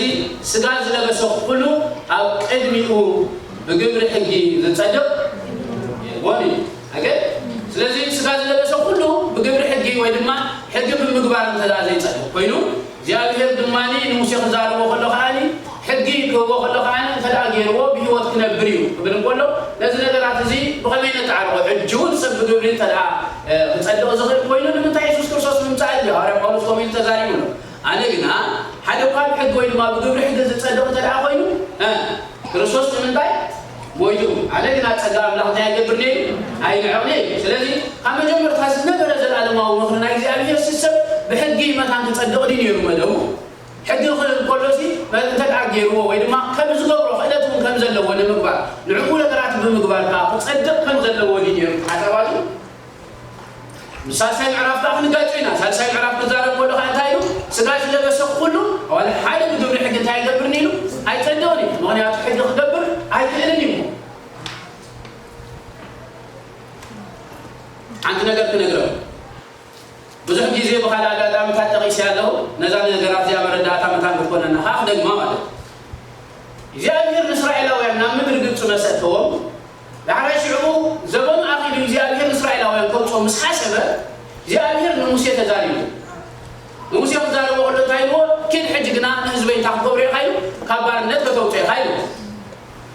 ስጋ ዝለበሰ ኩሉ ኣብ ቅድሚኡ ብግብሪ ሕጊ ዝጸድቕ የልቦን እዩ። ኦኬ? ስለዚ ስጋ ዝለበሰ ኩሉ ብግብሪ ሕጊ ወይ ድማ ሕጊ ብምግባር እንተ ደኣ ዘይጸድቕ ኮይኑ፣ እግዚኣብሔር ድማ ንሙሴ ክዛረቦ ከሎ ከኣ፣ ሕጊ ክህቦ ከሎ ከኣ፣ እንተ ደኣ ገይርዎ ብህይወት ክነብር እዩ ክብል እንከሎ፣ ነዚ ነገራት እዚ ብኸመይ ነተዓርቆ? ሕጂ እውን ሰብ ብግብሪ እንተ ደኣ፣ እ፣ ክጸድቕ ዝኽእል ኮይኑ፣ ንምንታይ የሱስ ክርስቶስ ምምጻእ እዩ? ሃዋርያ ጳውሎስ ከምኡ ኢሉ ተዛሪቡ ኣሎ። ኣነ ግና ሓደ እኳ ብሕጊ ወይ ድማ ብግብሪ ሕጊ ዝጸድቕ እንተ ደኣ ኮይኑ፣ እ፣ ክርስቶስ ንምንታይ ሞይቱ? ኣነ ግና ጸጋ ኣምላኽ እንታይ ኣይገብርኒ እዩ? ኣይንዕቕኒ እዩ። ስለዚ ካብ መጀመርታ ዝነበረ ዘላለማዊ ምኽሪ ናይ እግዚኣብሔር፣ ሰብ ብሕጊ መታን ክጸድቕ ድዩ ነይሩ መደቡ? ሕጊ ክህብ ከሎሲ እንተ ደኣ ገይርዎ ወይ ድማ ከም ዝገብሮ ክእለት እውን ከም ዘለዎ ንምግባር፣ ንዕኡ ነገራት ብምግባር ከዓ ክጸድቕ ከም ዘለዎ ድዩ ነይሩ ሓሳባቱ? ምስ ሳልሳይ ምዕራፍ ከዓ ክንጋጮ ኢና። ሳልሳይ ምዕራፍ ክዛረብ ከሎ ከዓ እንታይ ኢሉ? "ስጋ ዝለበሰ ኩሉ ዋላ ሓደ ብግብሪ ሕጊ እንታይ ይገብርኒ?" ኢሉ፣ "ኣይጸድቕን እዩ፣ ምኽንያቱ ሕጊ ክገብር ኣይክእልን እዩ እሞ።" ሓንቲ ነገር ክነግረኩም። ብዙሕ ግዜ ብኻልእ ኣጋጣሚታት ጠቒሰ ኣለኹ። ነዛ ነገራት እዚኣ መረዳእታ መታን ክትኮነና ከዓ ክደግማ ማለት እዩ። እግዚኣብሔር ንእስራኤላውያን ናብ ምድሪ ግብፂ መሰ እተዎም፣ ዳሕራይ ሽዑ ዘበኑ ኣኺሉ እግዚኣብሔር ንእስራኤላውያን ከውፅኦም ምስ ሓሰበ፣ እግዚኣብሔር ንሙሴ ተዛሪቡ። ንሙሴ ክዛረቦ ከሎ እንታይ ኢልዎ? "ኪድ ሕጂ ግና ንህዝበይ እንታይ ክትገብሮ ኢኻ?" ኢሉ፣ "ካብ ባርነት ከተውፅኦ ኢኻ" ኢልዎ።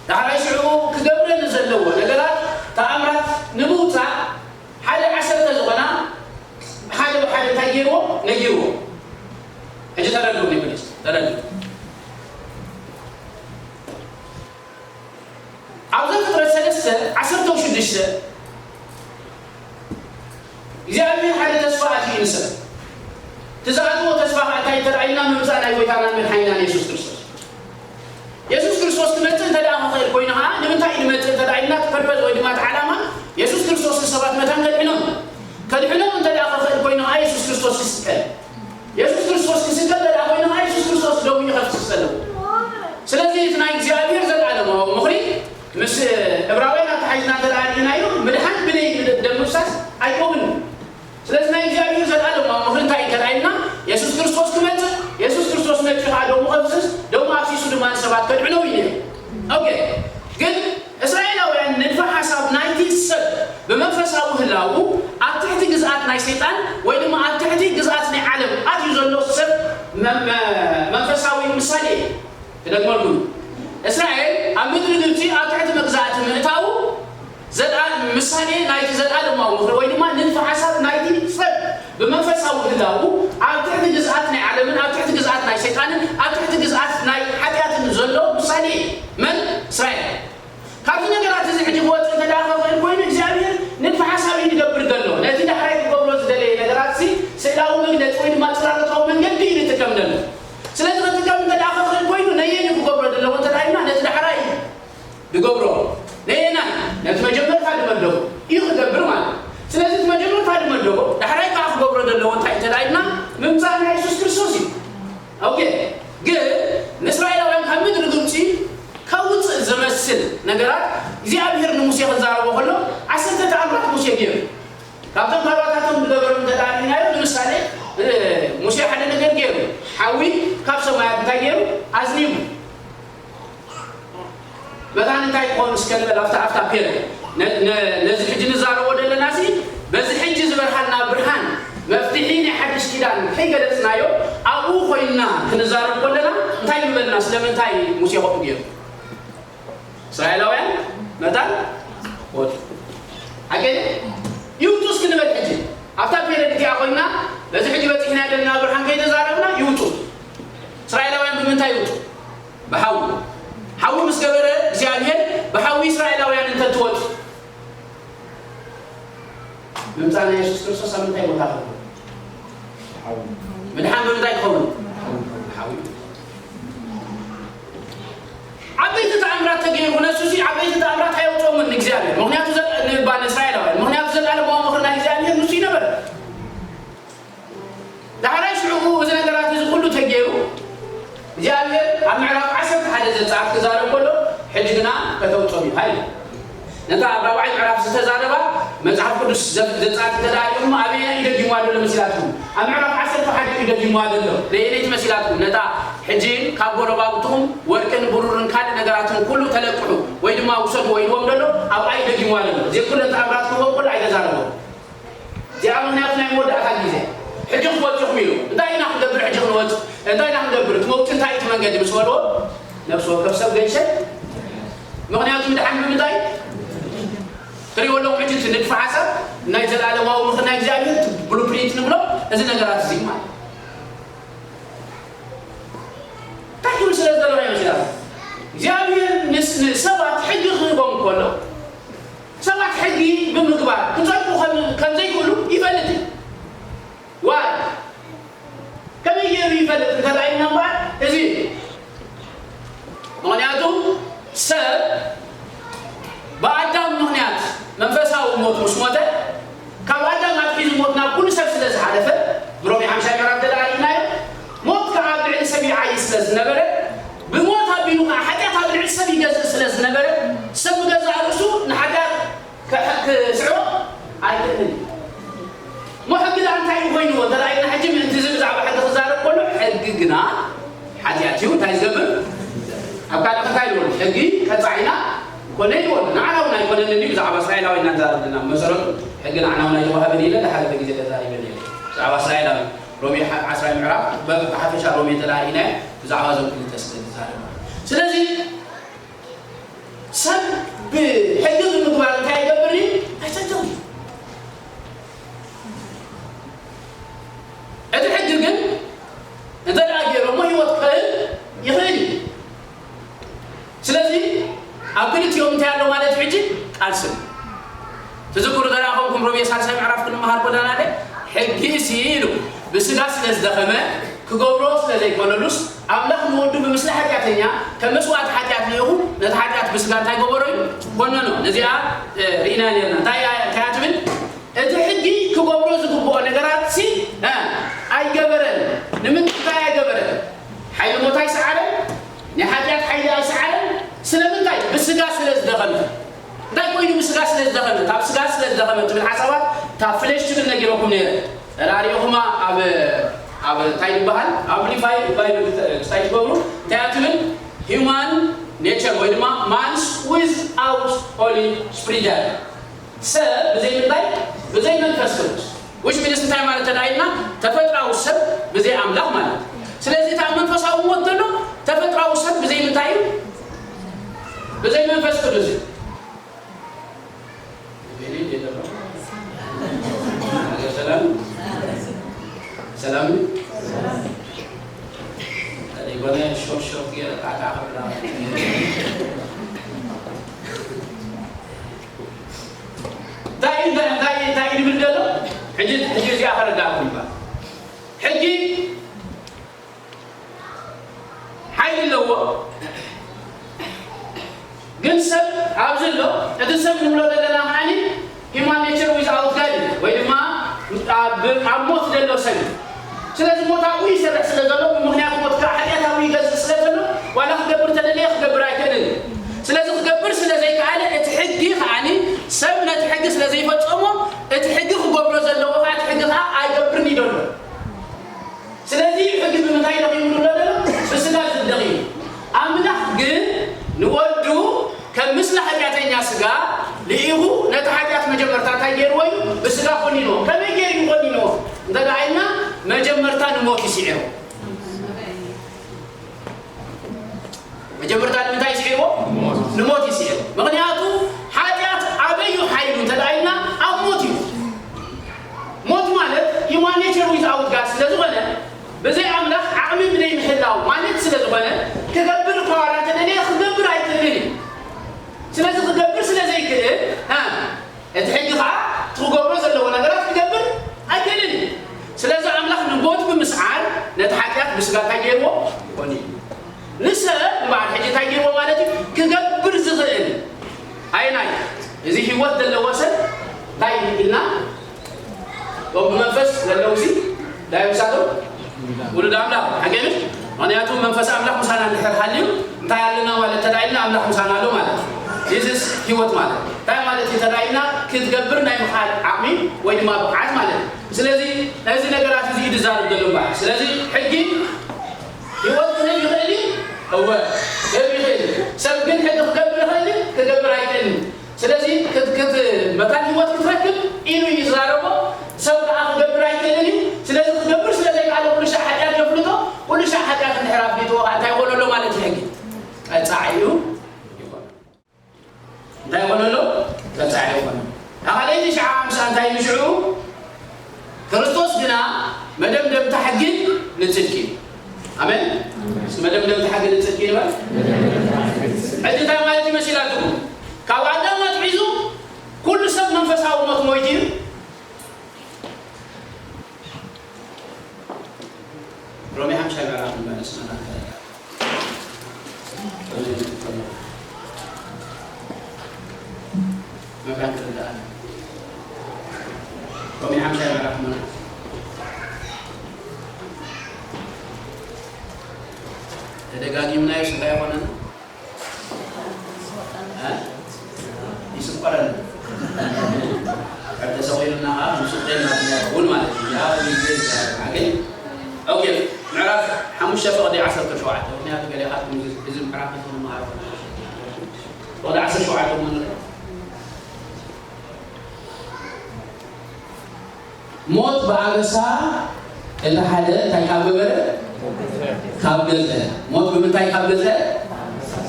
ዳሕራይ ሽዑ ክገብረ ንዘለዎ ነገራት፣ ተኣምራት ንምውፃእ ሓደ ዓሰርተ ዝኾና ሓደ ብሓደ እንታይ ገይርዎ? ነጊርዎ። ሕጂ ተረድኡ፣ ፕሊስ ተረድኡ። ኣብ ዘፍጥረት ሰለስተ ዓሰርተ ሽዱሽተ እግዚኣብሔር ሓደ ተስፋ ኣትዩ ንሰብ። እቲ ዝኣትዎ ተስፋ ከዓ እንታይ እንተ ደኣ ኢልና፣ ምምጻእ ናይ ጎይታናን መድሓኒናን የሱስ ክርስቶስ። የሱስ ክርስቶስ ክመጽእ እንተ ደኣ ክኽእል ኮይኑ ከዓ፣ ንምንታይ እዩ ዝመጽእ እንተ ደኣ ኢልና፣ እቲ ፐርፐዝ ወይ ድማ እቲ ዓላማ፣ የሱስ ክርስቶስ ንሰባት መታን ከድሕኖም። ከድሕኖም እንተ ደኣ ክኽእል ኮይኑ ከዓ፣ የሱስ ክርስቶስ ክስቀል። የሱስ ክርስቶስ ክስቀል እንተ ደኣ ኮይኑ ከዓ፣ የሱስ ክርስቶስ ደሙ እዩ ከፍስስ ዘለዎ። ስለዚ እቲ ናይ እግዚኣብሔር ዘለኣለማዊ ምኽሪ ምስ ዕብራውያን ኣተሓሒዝና እንተ ደኣ ርኢናዮ፣ ምድሓን ብደይ ደም ምፍሳስ ኣይከውንን። ስለዚ ናይ እግዚኣብሔር ዘለኣለማዊ ምኽሪ እንታይ እዩ እንተ ደኣ ኢልና፣ የሱስ ክርስቶስ ክመጽእ፣ የሱስ ክርስቶስ መጺኡ ከዓ ደሙ ከፍስስ፣ ደሙ ኣፍሲሱ ድማ ንሰባት ከድሕኖም እዩ ነይሩ። ኦኬ፣ ግን እስራኤላውያን ንድፈ ሓሳብ ናይቲ ሰብ ብመንፈሳዊ ህላዉ ኣብ ትሕቲ ግዝኣት ናይ ሰይጣን ወይ ድማ ኣብ ትሕቲ ግዝኣት ናይ ዓለም ኣትዩ ዘሎ ሰብ መ-፣ መ-፣ መንፈሳዊ ምሳሌ እዩ። ክደግመልኩም፣ እስራኤል ኣብ ምድሪ ግብጺ ኣብ ትሕቲ መግዛእቲ ምእታዉ ዘልኣ-፣ ምሳሌ ናይቲ ዘለኣለማዊ ምኽሪ ወይ ድማ ንድፈ ሓሳብ ናይቲ ሰብ ብመንፈሳዊ ህላዉ ኣብ ትሕቲ ግዝኣት ናይ ዓለምን ኣብ ትሕቲ ግዝኣት ናይ ሰይጣንን ኣብ ትሕቲ ግዝኣት ናይ ሓጢኣትን ዘሎ ምሳሌ እዩ። መን? እስራኤል። ካብዚ ነገራት እዚ ሕጂ ክወጽእ እንተ ደኣ ክኽእል ኮይኑ እግዚኣብሔር ንድፈ ሓሳብ እዩ ዝገብር ዘሎ። ነቲ ዳሕራይ ክገብሮ ዝደለየ ነገራት እዚ ስእላዊ መግለጺ ወይ ድማ ጽላሎታዊ መንገዲ እዩ ዝጥቀም ዘሎ። ስለዚ ክጥቀም እንተ ደኣ ክኽእል ኮይኑ ነየን እዩ ክገብሮ ዘለዎ እንተ ደኣ ኢልና ነቲ ዳሕራይ እዩ ዝገብሮ። ነየናይ? ነቲ መጀመርታ ዝመደቦ እዩ ክገብር ማለት እዩ። ስለዚ እቲ መጀመርታ ዝመደቦ ዳሕራይ ከዓ ክገብሮ ዘለዎ እንታይ እንተ ደኣ ኢልና ምምጻእ ናይ የሱስ ክርስቶስ እዩ። ኦኬ፣ ግን ንእስራኤላውያን ካብ ምድሪ ግብጺ ከውጽእ ዝመስል ነገራት እግዚኣብሔር ንሙሴ ክዛረቦ ከሎ ዓሰርተ ተኣምራት ሙሴ ገይሩ። ካብቶም ካባታቶም ዝገበሮም እንተ ደኣ ርኢናዮ፣ ንምሳሌ፣ እ፣ ሙሴ ሓደ ነገር ገይሩ፣ ሓዊ ካብ ሰማያት እንታይ ገይሩ? ኣዝኒቡ። መታን እንታይ ክኾን እስከ ንበል፣ ኣብታ፣ ኣብታ ፔር። ነ-፣ ነ-፣ ነዚ ሕጂ ንዛረቦ ዘለናሲ፣ በዚ ሕጂ ዝበርሃልና ብርሃን፣ መፍትሒ ናይ ሓድሽ ኪዳን ከይገለጽናዮ፣ ኣብኡ ኮይንና ክንዛረብ ከለና፣ እንታይ ምበልና? ስለምንታይ ሙሴ ከምኡ ገይሩ? እስራኤላውያን መታን ወጡ። ሓቂ ይውጡ እስኪ ንበል ሕጂ። ኣብታ ፔሬድ እቲኣ ኮይና፣ በዚ ሕጂ በጺሕና ዘለና ብርሃን ከይተዛረብና ይውጡ። እስራኤላውያን ብምንታይ ይውጡ? ብሓዊ። ሓዊ ምስ ገበረ እግዚኣብሔር፣ ብሓዊ እስራኤላውያን እንተትወጡ፣ ምምጻእ ናይ የሱስ ክርስቶስ ኣብ ምንታይ ቦታ ክኸውን? ምድሓን ብምንታይ ክኸውን? ሓዊ። ዓበይቲ ተኣምራት ተገይሩ፣ ነሱሲ ዓበይቲ ተኣምራት ኣየውፅኦምን ንእግዚኣብሔር። ምኽንያቱ ዘ-፣ ንባ-፣ ንእስራኤላውያን። ምኽንያቱ ዘላለማዊ ምኽሪ ናይ እግዚኣብሔር ንሱ ይነበረ። ዳሕራይ ሽዑ እዚ ነገራት እዚ ኩሉ ተገይሩ፣ እግዚኣብሔር ኣብ ምዕራፍ ዓሰርተ ሓደ ዘጸኣት ክዛረብ ከሎ፣ ሕጂ ግና ከተውጾም ኢኻ ኢሉ። ነታ ኣብ ራብዓይ ምዕራፍ ዝተዛረባ መጽሓፍ ቅዱስ ዘ-፣ ዘጸኣት እንተ ደኣ ኢኹም፣ ኣበየናይ እዩ ደጊምዋ ዘሎ መሲላትኩም? ኣብ ምዕራፍ ዓሰርተ ሓደ እዩ ደጊምዋ ዘሎ። ነየነይቲ መሲላትኩም? ነታ ሕጂ ካብ ጎረባብትኹም ወርቅን ብሩርን ካልእ ነገራትን ኩሉ ተለቅሑ ወይ ድማ ውሰድዎ ኢልዎም ዘሎ፣ ኣብኣ እዩ ደጊምዋ ዘሎ። እዚ ኩለን ተኣምራት ክህቦም ከሎ ኣይተዛረቦም። እዚኣ ምኽንያቱ ናይ መወዳእታ ግዜ። ሕጂ ክትወጽኹም ኢሉ። እንታይ ኢና ክንገብር ሕጂ ክንወጽእ? እንታይ ኢና ክንገብር? እቲ መውጽኢ እንታይ እዩ እቲ መንገዲ ምስ በልዎ፣ ነፍሲ ወከፍ ሰብ ገንሸል። ምኽንያቱ ምድሓን ብምንታይ? ትሪእዎ ኣለኹም ሕጂ እቲ ንድፈ ሓሳብ ናይ ዘለኣለማዊ ምኽሪ ናይ እግዚኣብሔር፣ እቲ ብሉፕሪንት ንብሎ፣ እዚ ነገራት እዚ ማለት እዩ። እንታይ ክብል ስለ ዝደለኹ እዮም እዚኣ? እግዚኣብሔር ንስ-፣ ንሰባት ሕጊ ክህቦም ከሎ፣ ሰባት ሕጊ ብምግባር ክጸድቁ ከም-፣ ከም ዘይክእሉ ይፈልጥ እዩ። ዋይ? ከመይ ገይሩ ይፈልጥ እንተ ደኣ ኢልና እምበኣር፣ እዚ እዩ። ምኽንያቱ ሰብ ስለ ዝነበረ፣ ብሞት ኣቢሉ ከዓ ሓጢኣት ኣብ ልዕሊ ሰብ ይገዝእ ስለ ዝነበረ፣ ሰብ ብገዛእ ርእሱ ንሓጢኣት ክሕ- ክስዕሮ ኣይክእልን እዩ። እሞ ሕጊ ደኣ እንታይ እዩ ኮይንዎ? እንተ ደኣ ኢልና ሕጂ ምእንቲ እዚ ብዛዕባ ሕጊ ክዛረብ ከሎ፣ ሕጊ ግና ሓጢኣት እዩ። እንታይ ዝገብር? ኣብ ካልእ እንታይ ይበሉ? ሕጊ ቀጻዒና ኮነ ይበሉ። ንዓና እውን ኣይኮነንን እዩ። ብዛዕባ እስራኤላውያን ኢና ንዛረብ ዘለና። መሰረቱ ሕጊ ንዓና እውን ኣይተዋህበን ኢለ፣ ድሓር ግዜ ተዛሪበ ነይረ። ብዛዕባ እስራኤላውያን ሮሜ ዓ-፣ ዓስራይ ምዕራፍ፣ ብ-፣ ብሓፈሻ ሮሜ እንተ ደኣ ርኢናዮ፣ ብዛዕባ እዞም ክልተ ስለ ዝዛረብ። ስለዚ ሰብ ብሕጊ ብምግባር እንታይ ይገብር እዩ? ኣይሰተውን። እቲ ሕጊ ግን እንተ ደኣ ገይሮሞ ህይወት ክህብ ይኽእል እዩ። ስለዚ ኣብ ክልቲኦም እንታይ ኣሎ ማለት እዩ? ሕጂ ቃልሲ። ትዝክሩ እንተ ደኣ ኮንኩም ሮሜ ሳልሳይ ምዕራፍ ክንመሃር ከለና፣ ሕጊ ሲ ኢሉ ብስጋ ስለ ዝደኸመ ክገብሮ ስለ ዘይኮነሉስ፣ ኣምላኽ ንወዱ ብምስሊ ሓጢኣተኛ ከም መስዋእቲ ሓጢኣት ልኢኹ ነቲ ሓጢኣት ብስጋ እንታይ ገበሮ እዩ? ኮነኖ። ነዚኣ፣ እ፣ ርኢና ነርና። እንታይ እያ፣ እንታይ እያ ትብል? እቲ ሕጊ ክገብሮ ዝግብኦ ነገራት ሲ፣ እ፣ ኣይገበረን። ንምንታይ ኣይገበረን? ሓይሊ ሞት ኣይሰዓረን፣ ናይ ሓጢኣት ሓይሊ ኣይሰዓረን። ስለምንታይ? ብስጋ ስለ ዝደኸመ። እንታይ ኮይኑ? ብስጋ ስለ ዝደኸመ። ካብ ስጋ ስለ ዝደኸመ ትብል ሓሳባት፣ ካብ ፍሌሽ ትብል ነጊረኩም ነይረ። ተራሪኹማ ኣብ፣ ኣብ እንታይ ይበሃል? ኣምፕሊፋይ ባይብል ክስታይ ትገብሩ፣ እንታይ እያ ትብል? Human nature ወይ ድማ man's without Holy Spirit። ሰብ ብዘይ ምንታይ? ብዘይ መንፈስ ቅዱስ። Which means እንታይ ማለት ተዳይና? ተፈጥራዊ ሰብ ብዘይ ኣምላኽ ማለት። ስለዚ እታ መንፈሳዊ ሞት ዘሎ ተፈጥራዊ ሰብ ብዘይ ምንታይ እዩ? ብዘይ መንፈስ ቅዱስ እዩ። ሰላም? ሰላም? ዘይኮነ ሾርት ሾርት ገይረ ጣዕጣዕ ክብላ። እንታይ፣ እንታይ፣ እንታይ፣ እንታይ ይብል ዘሎ? ሕጂ፣ ሕጂ እዚኣ ከረዳእኩም ይባል። ሕጂ ሓይሊ ኣለዎ። ግን ሰብ ኣብዚ ኣሎ፣ እቲ ሰብ ንብሎ ዘለና ከዓኒ human nature without God እዩ፣ ወይ ድማ ኣብ፣ ኣብ ሞት ዘሎ ሰብ እዩ። ስለዚ ሞት ኣብኡ ይሰርሕ ስለ ዘሎ፣ ብምኽንያት ሞት ከዓ ሓጢኣት ኣብኡ ይገዝእ ስለ ዘሎ፣ ዋላ ክገብር ተደለየ ክገብር ኣይክእልን እዩ። ስለዚ ክገብር ስለ ዘይከኣለ፣ እቲ ሕጊ ከዓኒ ሰብ ነቲ ሕጊ ስለ ዘይፈጸሞ፣ እቲ ሕጊ ክገብሮ ዘለዎ ከዓ እቲ ሕጊ ከዓ ኣይገብርን እዩ ዘሎ። ስለዚ ሕጊ ብምንታይ ደኺሙ ንብሎ ኣለና? ብስጋ እዩ ደኺሙ። ኣምላኽ ግን ንወዱ ከም ምስላ ሓጢኣተኛ ስጋ ልኢኹ ነቲ ሓጢኣት መጀመርታ እንታይ ገይርዎ እዩ? ብስጋ ኮኒንዎ። ከመይ ገይሩ እዩ ኮኒንዎ? እንተ ደኣ ኢልና መጀመርታ ንሞት እዩ ስዒርዎ። መጀመርታ ንምንታይ እዩ ስዒርዎ? ንሞት እዩ ስዒርዎ። ምኽንያቱ ሓጢኣት ኣበይ እዩ ሓይሉ እንተ ደኣ ኢልና ኣብ ሞት እዩ። ሞት ማለት human nature without God ስለ ዝኾነ፣ ብዘይ ኣምላኽ ዓቕሚ ብዘይ ምህላው ማለት ስለ ዝኾነ፣ ክገብር እኳ ዋላ እንተደለየ ክገብር ኣይክእልን እዩ። ስለዚ ክገብር ስለ ዘይክእል፣ እ፣ እቲ ሕጊ ኸዓ እቲ ክገብሮ ዘለዎ ነገራት ክገብር ኣይክእልን እዩ። ስለዚ ኣምላኽ ንሞት ብምስዓር ነቲ ሓጢኣት ብስጋ እንታይ ገይርዎ? ኮኒኑ። ንሰብ እምበኣር ሕጂ እንታይ ገይርዎ ማለት እዩ? ክገብር ዝኽእል ኣየናይ? እዚ ህይወት ዘለዎ ሰብ እንታይ ኢልና? እቶም ብመንፈስ ዘለዉ ሲ እንታይ ምሳቶም? ውሉድ ኣምላኽ። ሓቂ ምሽ? ምኽንያቱ መንፈስ ኣምላኽ ምሳና እንድሕር ሃልዩ እንታይ ኣለና ማለት ተዳኢልና ኣምላኽ ምሳና ኣሎ ማለት እዩ። ዚስ ህይወት ማለት እንታይ ማለት እዩ? ተዳኢልና ክትገብር ናይ ምኽኣል ዓቕሚ ወይ ድማ ብቕዓት ማለት እዩ። ስለዚ ነዚ ነገራት እዚ እዩ ዝዛረብ ዘሎ እምበኣር። ስለዚ ሕጊ ህይወት ክህብ ይኽእል እዩ? እወ፣ ክህብ ይኽእል እዩ። ሰብ ግን ሕጊ ክገብር ይኽእል እዩ? ክገብር ኣይክእልን። ስለዚ ክት-፣ ክት-፣ መታን ህይወት ክትረክብ ኢሉ እዩ ዝዛረቦ። ሰብ ከዓ ክገብር ኣይክእልን እዩ። ስለዚ ክገብር ስለ ዘይከኣለ ኩሉ ሻዕ ሓጢኣት የፍልጦ። ኩሉ ሻዕ ሓጢኣት እንድሕር ኣፍሊጥዎ ከዓ እንታይ ይኾነሎ ማለት እዩ? ሕጊ ቀጻዒ እዩ ይኾን። እንታይ ይኾነሎ? ቀጻዒ ይኾነ። ኣብ ካልኣይቲ ሸዓ ሓምሳ እንታይ ኢሉ ሽዑ? ክርስቶስ ግና መደምደምታ ሕጊ ንጽድቂ እዩ። ኣሜን። እስኪ መደምደምታ ሕጊ ንጽድቂ ይበል። ሕጂ እንታይ ማለት ይመስላትኩም? ካብ ኣዳም ኣትሒዙ ኩሉ ሰብ መንፈሳዊ ሞት ሞይቱ እዩ። ሮሜ ሓምሻይ ምዕራፍ ንመለስ መናገር። መካን ትርዳእ። ሮሜ ሓምሻይ ምዕራፍ መናገር። ደጋጊምናዮ ስጋ ይኾነና። እ? ይስቆረና። ተሰቂሉና ከዓ ምስቁሬና እውን ማለት እዩ። ያ ግዜ ኣገኝ። ኦኬ፣ ምዕራፍ ሓሙሽተ ፍቕዲ ዓሰርተ ሸውዓተ። ምክንያቱ ገለ ካብኩም እዚ፣ እዚ ምዕራፍ እዚ ንመሃሮ። ፍቕዲ ዓሰርተ ሸውዓተ እውን ንርኢ። ሞት ብኣበሳ እቲ ሓደ እንታይ ካብ ገበረ? ካብ ገዝአ። ሞት ብምንታይ ካብ ገዝአ?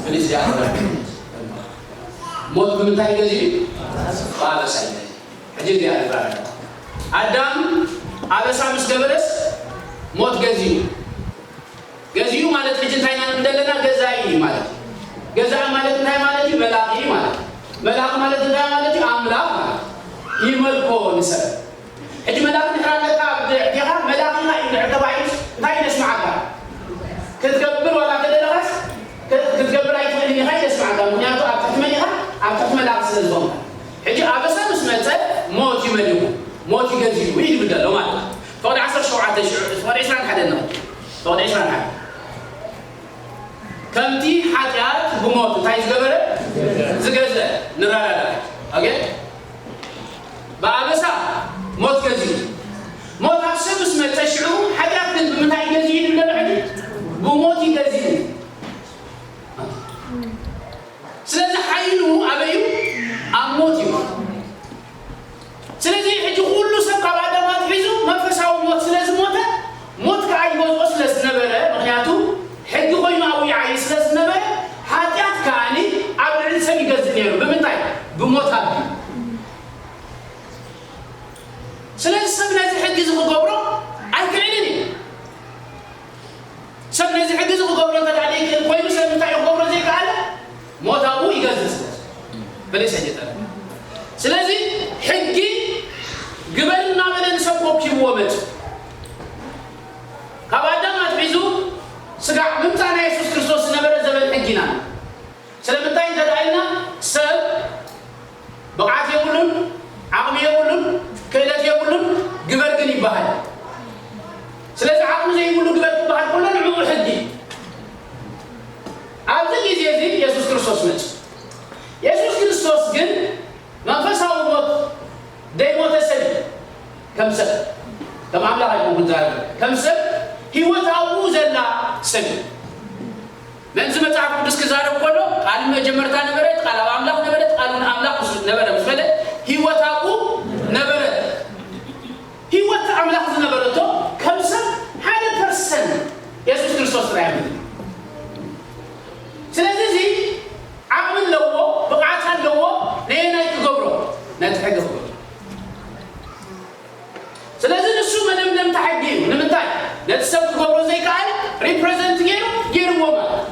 ፕሊስ ዲያቆን። ሞት ብምንታይ ገዚኡ? ብኣበሳ እዩ። ሕጂ እዚኣ ንዛረብ። ኣዳም ኣበሳ ምስ ገበረስ ሞት ገዚኡ። ገዚኡ ማለት ሕጂ እንታይ ኢና ንብል ዘለና? ገዛኢ እዩ ማለት እዩ። ገዛኢ ማለት እንታይ ማለት እዩ? መላኺ ማለት እዩ። መላኺ ማለት እንታይ ማለት እዩ? ኣምላኽ ማለት እዩ። ይመልኮ ንሰብ። ሕጂ መላኺ ድሕር ኣለካ ኣብ ትሕቴኻ፣ መላኺ ኢኻ እዩ ድሕር ተባሂሉስ እንታይ እዩ ዘስምዓካ? ክትገብር ዋላ ተደለኻስ፣ ክት-፣ ክትገብር ኣይትኽእልን ኢኻ እዩ ዘስምዓካ። ምኽንያቱ ኣብ ትሕቲ መን ኢኻ? ኣብ ትሕቲ መላኺ ስለ ዝኾንካ። ሕጂ ኣበሳ ምስ መጸ ሞት እዩ መሊኹ፣ ሞት እዩ ገዚኡ እዩ ዝብል ዘሎ ማለት እዩ። ፍቕዲ ዓሰርተ ሸውዓተ ሽዑ፣ ፍቕዲ ዕስራን ሓደን ንኸይድ። ፍቕዲ ዕስራን ሓደን። ከምቲ ሓጢኣት ብሞት እንታይ ዝገበረ? ዝገዝአ። ንረዳዳ። ኦኬ? ብኣበሳ ሞት ገዚኡ። ሞት ኣብ ሰብ ምስ መጸ ሽዑ ሓጢኣት ግን ብምንታይ እዩ ገዚኡ ይብል ዘሎ ሕጂ? ብሞት እዩ ገዚኡ። ስለዚ ሓይሉ ኣበይ እዩ? ኣብ ሞት እዩ። ስለዚ ሕጂ ኩሉ ሰብ ካብ ኣዳም ኣትሒዙ መንፈሳዊ ሞት ስለ ዝሞተ፣ ሞት ከኣ ይገዝኦ ስለ ዝነበረ፣ ምኽንያቱ ሕጊ ኮይኑ ኣብኡ ይዓዪ ስለ ዝነበረ፣ ሓጢኣት ከኣኒ ኣብ ልዕሊ ሰብ ይገዝእ ነይሩ። ብምንታይ? ብሞት ኣቢሉ። ስለዚ ሰብ ነዚ ሕጊ እዚ ክገብሮ ኣይክእልን እዩ። ሰብ ነዚ ሕጊ እዚ ክገብሮ እንተ ደኣ ዘይክእል ኮይኑ ሰብ እንታይ እዩ ክገብሮ ዘይከኣለ? ሞት ኣብኡ ይገዝእ ስለ ዘሎ። በለስ ኣይገጠረ። ስለዚ ሕጊ ግበር እናበለ ንሰብ ኮብኪብዎ መጽ። ካብ ኣዳም ኣትሒዙ ስጋዕ ምምጻእ ናይ የሱስ ክርስቶስ ዝነበረ ዘበን ሕጊ ኢና። ስለምንታይ እንተ ደኣ ኢልና ሰብ ብቕዓት የብሉን፣ ዓቕሚ የብሉን፣ ክእለት የብሉን፣ ግበር ግን ይበሃል። ስለዚ ዓቕሚ ዘይብሉ ግበር ክበሃል ከሎ ንዕኡ ሕጊ። ኣብዚ ግዜ እዚ የሱስ ክርስቶስ መጽ። የሱስ ክርስቶስ ግን መንፈሳዊ ሞት ደይሞተ ሰብ እዩ። ከም ሰብ፣ ከም ኣምላኽ ኣይኮንኩን ዛረብ፣ ከም ሰብ ህይወት ኣብኡ ዘላ ሰብ እዩ። ምእንቲ መጽሓፍ ቅዱስ ክዛረብ ከሎ፣ ቃል መጀመርታ ነበረት፣ ቃል ኣብ ኣምላኽ ነበረት፣ ቃል እውን ኣምላኽ ምስ ነበረ ምስ በለ፣ ህይወት ኣብኡ ነበረት። ህይወት ኣምላኽ ዝነበረቶ ከም ሰብ ሓደ ፐርሰንት የሱስ ክርስቶስ ጥራይ እዩ። ስለዚ እዚ ዓቕሚ ኣለዎ፣ ብቕዓት ኣለዎ፣ ነየናይ ክገብሮ? ነቲ ሕጊ ክገብሮ። ስለዚ ንሱ መደምደምታ ሕጊ እዩ። ንምንታይ? ነቲ ሰብ ክገብሮ ዘይከኣለ ሪፕሬዘንት ገይሩ፣ ገይርዎ ማለት እዩ።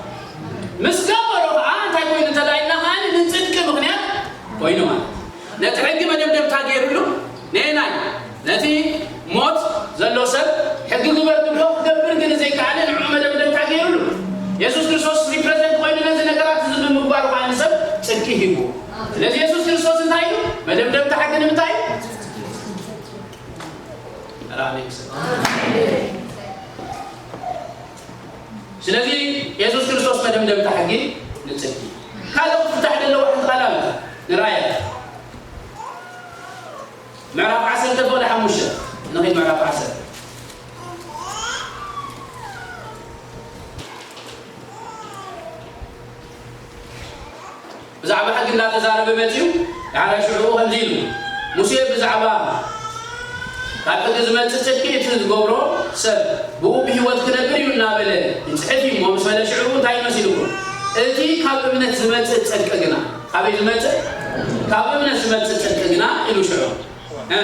ምስ ገበሮ ከዓ እንታይ ኮይኑ እንተ ደኣ ኢልና ከዓ ንጽድቂ ምኽንያት ኮይኑ ማለት እዩ። ነቲ ሕጊ መደምደምታ ገይሩሉ፣ ነየናይ? ነቲ ሞት ዘሎ ሰብ ሕጊ ግበር ትብሎ ክገብር ግን ዘይከኣለ ንዕኡ መደምደምታ ገይሩሉ። የሱስ ክርስቶስ ሪፕሬዘንት ኮይኑ ነዚ ነገራት እዚ ብምግባሩ ከዓ ንሰብ ጽድቂ ሂቡ። ስለዚ የሱስ ክርስቶስ እንታይ እዩ? መደምደምታ ሕጊ ንምንታይ እዩ? ራሜን ስም። ስለዚ የሱስ ክርስቶስ መደምደምታ ሕጊ ንጽድቂ። ካልእ ክፍታሕ ዘለዎ ሓንቲ ቃል ኣላ። ንራእያ። ምዕራፍ ዓሰርተ ፍቕዲ ሓሙሽተ። ንኺድ ምዕራፍ ዓሰርተ። ብዛዕባ ሕጊ እናተዛረበ መጺኡ፣ ዳሕራይ ሽዑ ከምዚ ኢሉ፣ ሙሴ ብዛዕባ ካብ ሕጊ ዝመጽእ ጽድቂ እቲ ዝገብሮ ሰብ ብኡ ብህይወት ክነብር እዩ እናበለ ይጽሕፍ እዩ እሞ ምስ በለ ሽዑ እንታይ መሲልኩም? እቲ ካብ እምነት ዝመጽእ ጽድቂ ግና፣ ካበይ ዝመጽእ? ካብ እምነት ዝመጽእ ጽድቂ ግና ኢሉ ሽዑ። እ?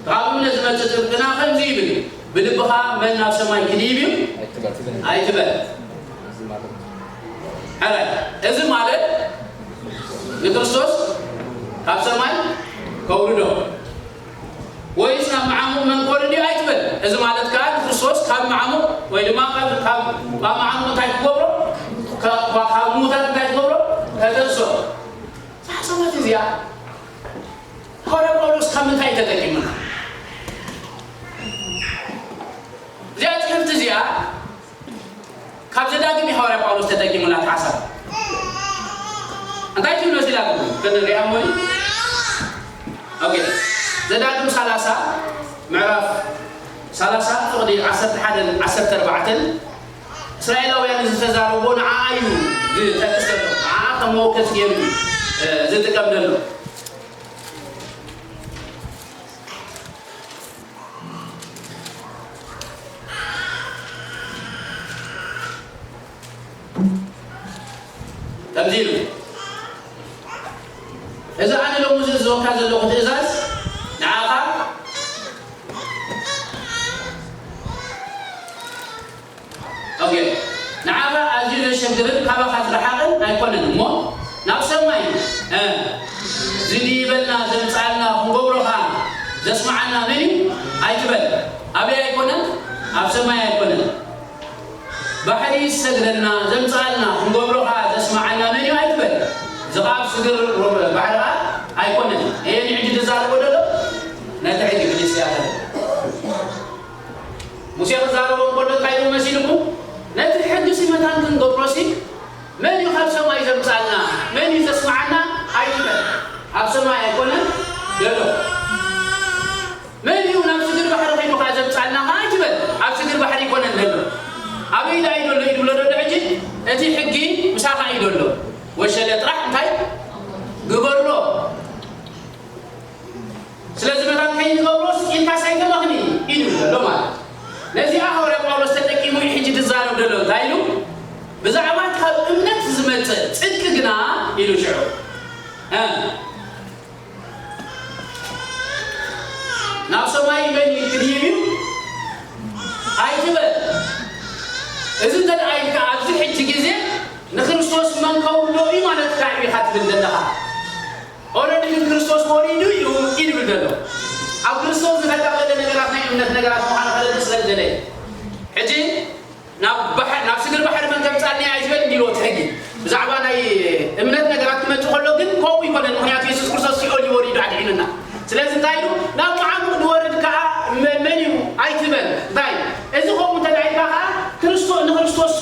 ካብ እምነት ዝመጽእ ጽድቅና ከምዚ ይብል እዩ፣ ብልብኻ መን ናብ ሰማይ ክድይብ እዩ ኣይትበል። ኣይትበል። ሕራይ፣ እዚ ማለት ንክርስቶስ ካብ ሰማይ ከውርዶ ወይስ ናብ መዓሙቕ መን ከውርድ እዩ ኣይትበል። እዚ ማለት ከኣ ንክርስቶስ ካብ መዓሙቕ ወይ ድማ ካብ፣ ካብ፣ ካብ መዓሙቕ እንታይ ክገብሮ? ካብ፣ ካብ ምዉታት እንታይ ክገብሮ? ከተንስኦ። እዛ ሓሳባት እዚኣ ሃዋርያ ጳውሎስ ካብ ምንታይ እዩ ተጠቂሙላ? እዚኣ ጽሕፍቲ እዚኣ ካብ ዘዳግም እዩ ሃዋርያ ጳውሎስ ተጠቂሙ ናቲ ሓሳብ። እንታይ ትብሉ መሲላትኩም? ክንሪኣ እሞ እዩ። ኦኬ። ዘዳግም ሰላሳ ምዕራፍ ሰላሳ ፍቕዲ ዓሰርተ ሓደን ዓሰርተ ኣርባዕተን እስራኤላውያን ዝተዛረቦ ንዓ እዩ ዝጠቅስ ዘሎ። ንዓ ከም መወከሲ ገይሩ እዩ፣ እ፣ ዝጥቀም ዘሎ። ከምዚ ኢሉ፣ እዚ ኣነ ሎሚ ዝእዝዘካ ዘለኹ ትእዛዝ ንዓኻ ኦኬ፣ ንዓኻ ኣዝዩ ዘሸግርን ካባኻ ዝረሓቕን ኣይኮነን እሞ፣ ናብ ሰማይ፣ እ፣ ዝድይበልና ዘምጽኣልና ክንገብሮኻ ዘስምዓና መን እዩ ኣይትበል። ኣበይ ኣይኮነን? ኣብ ሰማይ ኣይኮነን። ባሕሪ ዝሰግደልና ዘምጽኣልና ክንገብሮኻ ዘስምዓና መን እዩ ኣይትበል። እዚ ኸኣ ኣብ ስግር ባሕሪ ኸኣ ኣይኮነን። እየ ንሕጂ ዝዛረቦ ዘሎ ነቲ ሕጂ ፍልስጥያ ተረድእ። ሙሴ ክዛረቦ እንከሎ እንታይ ኢሉ መሲልኩም? ነቲ ሕጊ ሲ መታን ክንገብሮ ሲ መን እዩ ካብ ሰማይ ዘምጻልና? መን እዩ ዘስምዓና? ኣይትበል። ኣብ ሰማይ ኣይኮነን ዘሎ። መን እዩ ናብ ስግር ባሕሪ ከይዱ ከኣ ዘምጻልና ከኣ ኣይትበል። ኣብ ስግር ባሕሪ ኣይኮነን ዘሎ። ኣበይ ደኣ እዩ ዘሎ እዩ ዝብሎ ዘሎ ሕጂ? እቲ ሕጊ ምሳኻ እዩ ዘሎ። ወሸለ ጥራሕ እንታይ ግበሮ። ስለዚ መታን ከይንገብሮስ ኢልካስ ኣይተመኽኒ ኢሉ ዘሎ ማለት እዩ። ነዚኣ ሃዋርያ ጳውሎስ ተጠቂሙ እዩ ሕጂ ዝዛረብ ዘሎ። እንታይ ኢሉ? ብዛዕባ ካብ እምነት ዝመጽእ ጽድቂ ግና ኢሉ ሽዑ፣ እ፣ ናብ ሰማይ መን እዩ ክድይብ እዩ ኣይትበል። እዚ እንተ ደኣ ኢልካ ኣብዚ ሕጂ ግዜ ንክርስቶስ መን ከውርዶ እዩ ማለትካ እዩ ኢኻ ትብል ዘለኻ። ኦረዲ ግን ክርስቶስ ወሪዱ እዩ እዩ ዝብል ዘሎ። ኣብ ክርስቶስ ዝጠቃለለ ነገራት ናይ እምነት ነገራት ምዃኑ ክረድእ ስለ ዝደለየ። ሕጂ ናብ ባሕሪ፣ ናብ ስግር ባሕሪ መን ከምጻልና እዩ ኣይትበል እንዲልዎ እቲ ሕጊ። ብዛዕባ ናይ እምነት ነገራት ክመጽእ ከሎ ግን ከምኡ ይኮነን። ምኽንያቱ የሱስ ክርስቶስ ሲኦል እዩ ወሪዱ ኣድሒኑና። ስለዚ እንታይ ኢሉ? ናብ መዓሙቕ ዝወርድ ከኣ መ-፣ መን እዩ ኣይትበል። እንታይ? እዚ ከምኡ እንተ ደኣ ኢልካ ከኣ ክርስቶ-፣ ንክርስቶስ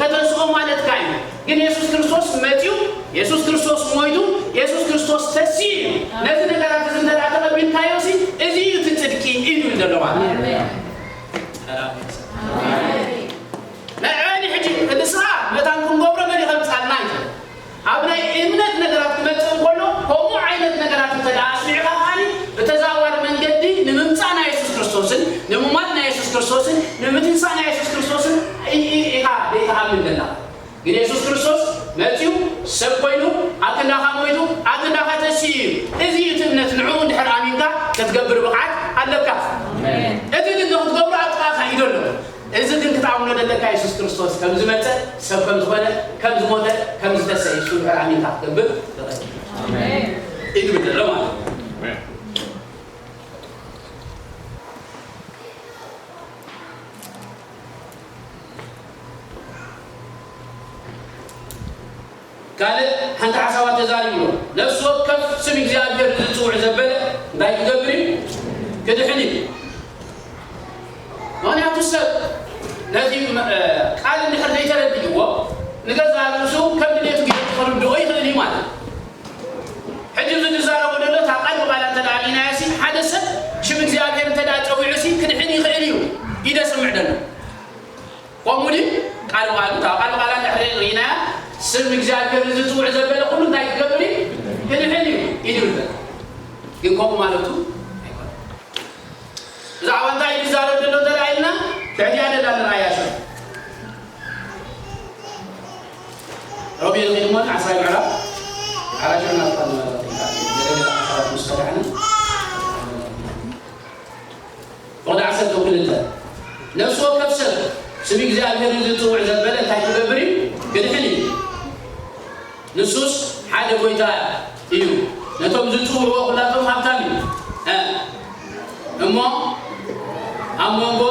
ከተንስኦ ማለትካ እዩ። ግን የሱስ ክርስቶስ መጺኡ፣ የሱስ ክርስቶስ ሞይቱ፣ የሱስ ክርስቶስ ተሲኡ እዩ። ነዚ ነገራት እዚ እንተ ደኣ ተቐቢልካዮ ሲ፣ እዚ እዩ እቲ ጽድቂ እዩ ዝብል ዘሎ ማለት እዩ። ኣሜን። ሰላም ይብዛሕ። ኣሜን። ንዕኒ ሕጂ ንስኻ መታን ክንገብሮ መን እዩ ከምጻልና እዩ። ኣብ ናይ እምነት ነገራት ክመጽእ እንከሎ፣ ከምኡ ዓይነት ነገራት እንተ ደኣ ኣስሚዕካ ከኣኒ፣ ብተዘዋዋሪ መንገዲ ንምምጻእ ናይ የሱስ ክርስቶስን፣ ንምሟት ናይ የሱስ ክርስቶስን፣ ንምትንሳእ ናይ የሱስ ክርስቶስን ኢ-፣ ኢ-፣ ኢኻ ዘይትኣምን ዘለኻ። ግን የሱስ ክርስቶስ መጺኡ፣ ሰብ ኮይኑ፣ ኣብ ክንዳኻ ሞይቱ፣ ኣብ ክንዳኻ ተሲኡ እዩ። እዚ እዩ እቲ እምነት፣ ንዕኡ እንድሕር ኣሚንካ ክትገብር ብቕዓት ኣለካ። ኣሜን። እቲ ግን ንኽትገብሮ ኣብ ጥቓኻ እዩ ዘሎ። እዚ ግን ክትኣምኖ ዘለካ የሱስ ክርስቶስ ከም ዝመጸ፣ ሰብ ከም ዝኾነ፣ ከም ዝሞተ፣ ከም ዝተሰየ፣ እሱ እንድሕር ኣሚንካ ክትገብር ትኽእል። ኣሜን። እዩ ዝብል ዘሎ ማለት እዩ። ኣሜን። ካልእ ሓንቲ ሓሳባት ተዛሪቡ ኣሎ። ነፍሲ ወከፍ ስም እግዚኣብሔር ዝጽውዕ ዘበለ እንታይ ክገብር እዩ? ክድሕን እዩ። ምኽንያቱ ሰብ ነቲ፣ እ፣ ቃል እንድሕር ዘይተረድእዎ ንገዛእ ርእሱ ከም ድሌቱ ገይሩ ክርድኦ ይኽእል እዩ ማለት እዩ። ሕጂ እዚ ዝዛረቦ ዘሎ እታ ቃል ብቓላ እንተ ደኣ ርኢናያ ሲ፣ ሓደ ሰብ ሽም እግዚኣብሔር እንተ ደኣ ጸዊዑ ሲ ክድሕን ይኽእል እዩ። ኢደ ስምዕ ደሎ። ከምኡ ድዩ? ቃል ብቓሉ፣ እታ ቃል ብቓላ እንድሕር ርኢናያ፣ ስም እግዚኣብሔር ዝጽውዕ ዘበለ ኩሉ እንታይ ክገብር እዩ? ክድሕን እዩ። ኢዱ ይብል። ግን ከምኡ ማለቱ ኣይኮነን። ብዛዕባ እንታይ እዩ ዝዛረብ ዘሎ እንተ ደኣ ኢልና፣ ትሕቲኣ ደላ ንርኣያ ሽዑ። ሮሜ ንኺድ እሞ ዓስራይ ምዕራፍ፣ ዓራት ሽዑ ናብታ ንመለስ። ገለ ገለ ሓሳባት ምስ ፈታሕና፣ ፍቕዲ ዓሰርተ ክልተ፣ ነፍሲ ወከፍ ሰብ ስም እግዚኣብሔር ዝጽውዕ ዘበለ እንታይ ክገብር እዩ? ክድሕን እዩ። ንሱስ ሓደ ጐይታ እዩ፣ ነቶም ዝጽውዕዎ ኩላቶም ሃብታም እዩ። እ፣ እሞ ኣብ መንጎ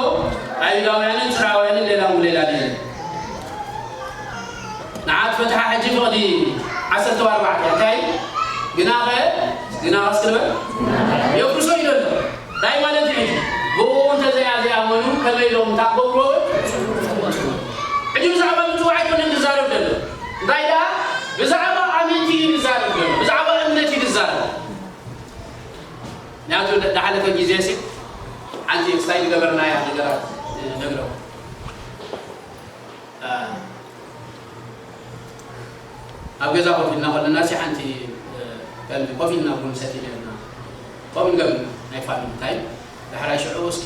ኣይሁዳውያንን ጽርዓውያንን ሌላ ውሌላ የለን። ንዓት ፈትሓ ሕጂ ፍቕዲ ዓሰርተ ኣርባዕተ እንታይ? ግናኸ፣ ግናኸ እስኪ ንበል። የፍርሶ እዩ ዘሎ። እንታይ ማለት እዩ ሕጂ? ብኡ እንተ ዘይኣ ዘይኣመኑ ከመይ ኢሎም እንታይ ክገብርዎ? ሕጂ ብዛዕባ ሓለፈ ግዜ ሲ ሓንቲ ክስታይ ዝገበርናያ ነገራት ነግረው። ኣብ ገዛ ኮፍ ኢልና ከለና ሲ ሓንቲ ከምዚ ኮፍ ኢልና ቡን ሰቲ ነርና። ከምኡ ንገብር ናይ ፋሚሊ ታይም። ዳሕራይ ሽዑ እስኪ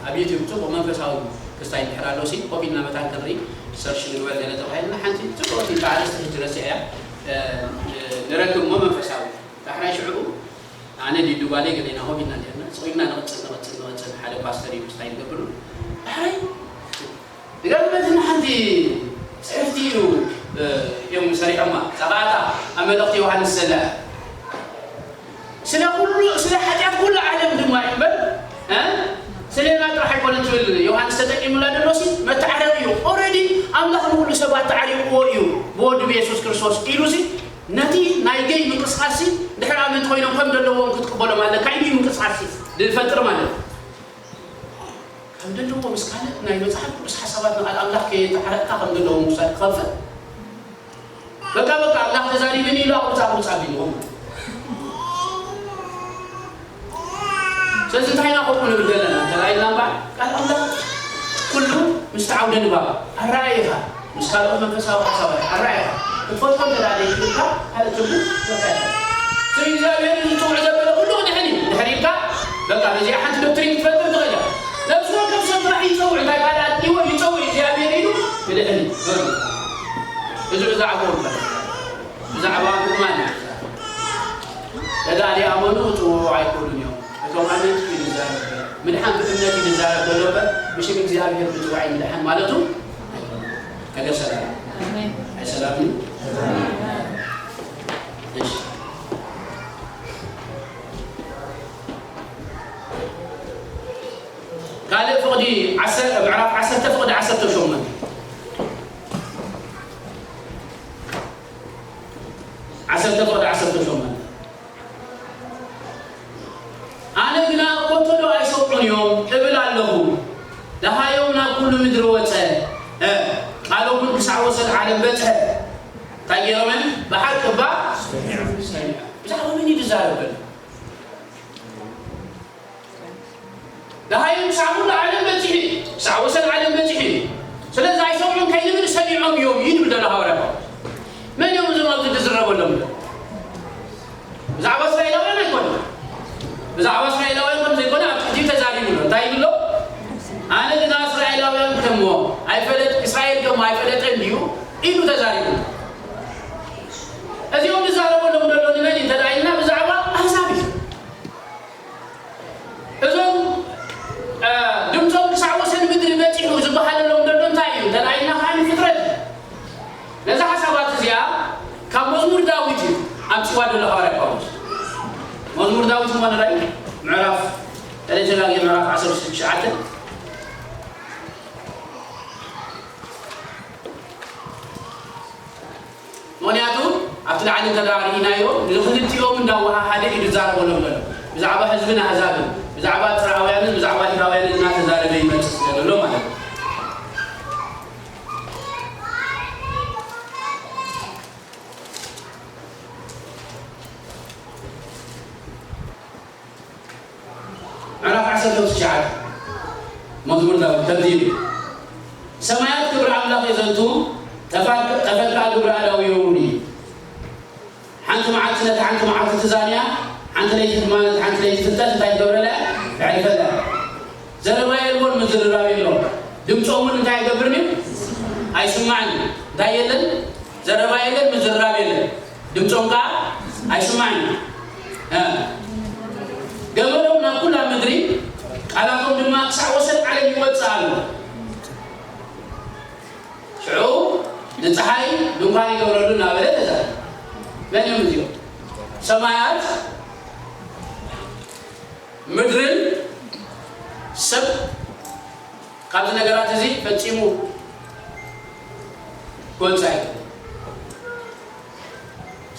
ኣብ ዩቲዩብ ጽቡቕ መንፈሳዊ ክስታይ እንድሕር ኣሎ ሲ ኮፍ ኢልና መታን ክንርኢ ሰርች ንግበር ገለ ተባሂልና ሓንቲ ጽቡቕቲ ብኣርእስቲ ሕጂ ረሲዐያ ንረክብ እሞ መንፈሳዊ ዳሕራይ ሽዑ ኣነ ሊዱ ጓለይ ገሌና ኮፍ ኢልና እንዲና ስቕ ኢልና ንቕጽል ንቕጽል ንቕጽል ሓደ ፓስተር እዩ ክስታይ ንገብር ዳሕራይ ንገርመትና ሓንቲ ጽሕፍቲ እዩ እዮም ሰሪሖማ ጸባእታ ኣብ መልእኽቲ ዮሃንስ ዘላ ስለ ኩሉ ስለ ሓጢኣት ኩሉ ዓለም ድማ ይበል ስሌና ጥራሕ ኣይኮነ ትብል ዮሃንስ ተጠቂሙላ ዘሎ ሲ መተዓረቂ እዩ ኦረዲ ኣምላኽ ንኩሉ ሰባት ተዓሪቕዎ እዩ ብወዱ ብየሱስ ክርስቶስ ኢሉ ሲ ነቲ ናይ ገይ ምንቅስቃስ ሲ ድሕር ኣመንቲ ኮይኖም ከም ዘለዎም ክትቅበሎም ኣለካ ኢሉ ምንቅስቃስ ሲ ዝፈጥር ማለት እዩ ከም ዘለዎ ምስ ካልእ ናይ መጽሓፍ ቅዱስ ሓሳባት ንቓል ኣምላኽ ከየተዓረቕካ ከም ዘለዎ ምውሳድ ክኸፍእ በቃ በቃ ኣምላኽ ተዛሪብኒ ኢሉ ኣቁርጻ ኣቁርጻ ቢልዎም ስለዚ እንታይ ኢና ከምኡ ንብል ዘለና እንተላ ኢልና እምበዓል ቃል ኣምላኽ ኩሉ ምስቲ ዓውደ ንባብ ኣረኣየኻ ምስ ካልኦት መንፈሳዊ ሓሳባት ኣረኣየኻ ክትፈልጦ እንተላ ዘይክእልካ ካልእ ትርጉም በቃ የለን። ስም እግዚኣብሔር እዩ ዝጽውዕ ዘበለ ኩሉ ክድሕን እዩ ድሕር ኢልካ በቃ በዚኣ ሓንቲ ዶክትሪን ክትፈጥር ትኽእል እያ። ነብሲ ወከፍ ሰብ ጥራሕ ይጸውዕ እንታይ ካልእ ኣድልዎ ይጸውዕ እግዚኣብሔር ኢሉ ክድሕን እዩ። እዚ ብዛዕባኡ እምበር ብዛዕባ ምእማን እዩ። ነዛ ዘይኣመኑ ክጽውዑ ኣይክእሉን እዮም። እቶም ኣመንቲ እዩ ዝዛረብ ዘሎ። ምድሓን ብእምነት እዩ ዝዛረብ ዘሎ እምበር ብሽም እግዚኣብሔር ምጽዋዕ እዩ ምድሓን ማለቱ ኣይኮነን። ነገር ሰላም ኣይ ሰላም እዩ። እሺ ካልእ ፍቕዲ ምዕራፍ ዓሰርተ ፍቕዲ ዓሰርተ ሸሞንተ ዓሰርተ ፍቕዲ ዓሰርተ ሸሞንተ ኣነ ግና ኮቶ ዶ ኣይሰምዑን እዮም እብል ኣለኹ። ደሃዮም ናብ ኩሉ ምድሪ ወጸ፣ ቃሎም እውን ክሳዕ ወሰን ዓለም በጽሐ። እንታይ ገይሮም እዮም? ብሓቂ እባ ሰሚዖም። ብዛዕባ መን እዩ ዝዛረብ ዘሎ? ደሃዮም ክሳዕ ኩሉ ዓለም በጺሑ እዩ። ክሳዕ ወሰን ዓለም በጺሑ እዩ። ስለዚ ኣይሰምዑን ከይንብል ሰሚዖም እዮም እዩ ዝብል ዘሎ ሃዋርያ ጳውሎስ። መን እዮም እዞም ኣብዚ ዝዝረበሎም? ብዛዕባ እስራኤላውያን ኣይኮነን። ብዛዕባ እስራኤላውያን ከም ዘይኮነ ኣብ ትሕቲ ተዛሪቡ ኣሎ። እንታይ ይብሎ? ኣነ ግና እስራኤላውያን ከሞ ኣይፈለጥ እስራኤል ከሞ ኣይፈለጠ እንዲዩ ኢሉ ተዛሪቡ። እዚኦም ዝዛረበሎም ዘሎ ንመን እንተ ኢልና ብዛዕባ ኣህዛብ እዩ። እዞም ድምፆም ክሳዕ ወሰን ምድሪ በፂሑ ዝበሃለሎም ዘሎ እንታይ እዩ እንተኢልና ከዓ ንፍጥረት እዩ። ነዛ ሓሳባት እዚኣ ካብ መዝሙር ዳዊት እዩ ኣምፅዋ ዘሎ ሃዋርያ ጳውሎስ። መዝሙር ዳዊት እሞ ንራይ ምዕራፍ ተለተጋጊ ምዕራፍ ዓሰርተ ትሽዓተ ምኽንያቱ ኣብቲ ላዕሊ እንተ ርኢናዮ ንክልቲኦም እንዳወሃሃደ እዩ ዝዛረበሎም ዘሎ ብዛዕባ ህዝብን ኣህዛብን ብዛዕባ ፅርዓውያንን ብዛዕባ ሂራውያንን እናተዛረበ ይመፅእ ስለ ዘሎ ማለት እዩ። ምዕራፍ ዓሰርተ ትሽዓተ መዝሙር ዳዊት ከምዚ ይብል፣ ሰማያት ክብሪ ኣምላኽ የዘንቱ፣ ጠፈር ከኣ ግብሪ ኣእዳዉ የውርድ እዩ። ሓንቲ መዓልቲ ነታ ሓንቲ መዓልቲ ትዛንያ፣ ሓንቲ ለይቲ ድማ ነታ ሓንቲ ለይቲ ትፍተት እንታይ ትገብረላ እያ? ተዕርፈላ እያ። ዘረባ የልቦን ምዝርራብ የሎን። ድምፆም እውን እንታይ ኣይገብርን እዩ? ኣይስማዕን እዩ። እንታይ የለን? ዘረባ የለን፣ ምዝርራብ የለን። ድምፆም ከዓ ኣይስማዕን እዩ። ገመዶም ናብ ኩላ ምድሪ፣ ቃላቶም ድማ ክሳዕ ወሰን ዓለም ይወፅእ ኣሎ። ሽዑ ንፀሓይ ድንኳን ይገብረሉ እናበለ ተዛረበ። መን እዮም እዚኦም? ሰማያት ምድርን ሰብ ካብዚ ነገራት እዚ ፈጺሙ ክወጽእ ኣይክእልን።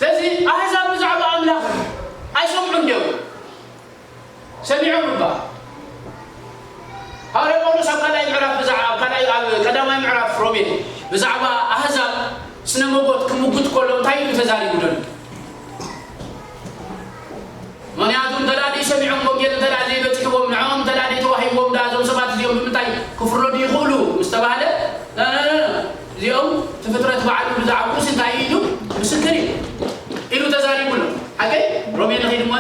ስለዚ ኣህዛብ ብዛዕባ ኣምላኽ ኣይሰምዑን ድዮም? ሰሚዖም እባ። ሃዋርያ ጳውሎስ ኣብ ካልኣይ ምዕራፍ ብዛዕባ ኣብ ካልኣይ ኣብ ቀዳማይ ምዕራፍ ሮሜ ብዛዕባ ኣህዛብ ስነ መጎት ክምጉት ከሎ እንታይ ኢሉ ተዛሪቡ ዘሎ? ምኽንያቱ እንተ ደኣ ዘይሰሚዖም፣ ወንጌል እንተ ደኣ ዘይበጺሕዎም፣ ንዕኦም እንተ ደኣ ዘይተዋሂብዎም፣ ደኣ እዞም ሰባት እዚኦም ብምንታይ ክፍረዱ ይኽእሉ ምስ ተባህለ፣ ና፣ ና፣ ና፣ ና። እዚኦም እቲ ፍጥረት ባዕሉ ብዛዕባኡስ እንታይ እዩ ኢሉ ምስክር እዩ ኢሉ ተዛሪቡ ኣሎ። ሓቀይ ሮሜ ንኺድ እሞ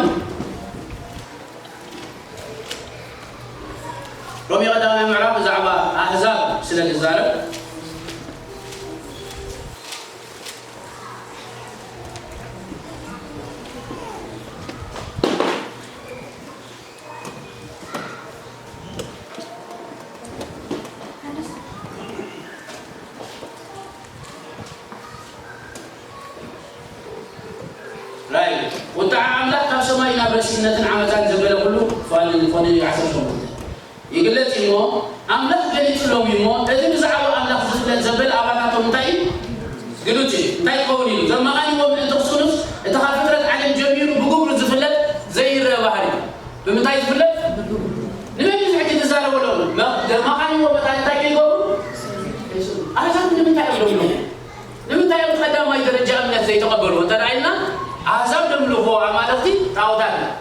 ሮሜ ቀዳማይ ምዕራፍ ብዛዕባ ኣህዛብ ስለ ዝዛረብ፣ ራእይ ቁጥዓ ኣምላኽ ካብ ሰማይ ናብ ረሲነትን ዓመፃን ዘበለ ኩሉ ፋል ፎኒ ዓሰርተ ሸሞንተ ይግለጽ እሞ፣ ኣምላኽ ገሊጹሎም እሞ፣ እዚ ብዛዕባ ኣምላኽ ዝፍለጥ ዘበለ ኣባታቶም እንታይ እዩ? ግሉጽ እዩ። እንታይ ክኸውን ኢሉ? ዘመቓንዎ ምእንቲ ክስኑስ፣ እቲ ካብ ፍጥረት ዓለም ጀሚሩ ብግብሩ ዝፍለጥ ዘይረአ ባህሪ። ብምንታይ ዝፍለጥ? ንመን እዩ ሕጂ ትዛረበሎም? መ-፣ ዘመቓንዎ መታን እንታይ ከይገብሩ? ኣሕዛብ ንምንታይ እዮም ደምሎም? ንምንታይ እዮም ቀዳማይ ደረጃ እምነት ዘይተቐበልዎ? እንተ ደኣ ኢልና፣ ኣሕዛብ ደምልኽዎ ኣማልኽቲ ጣዖታት እዮም።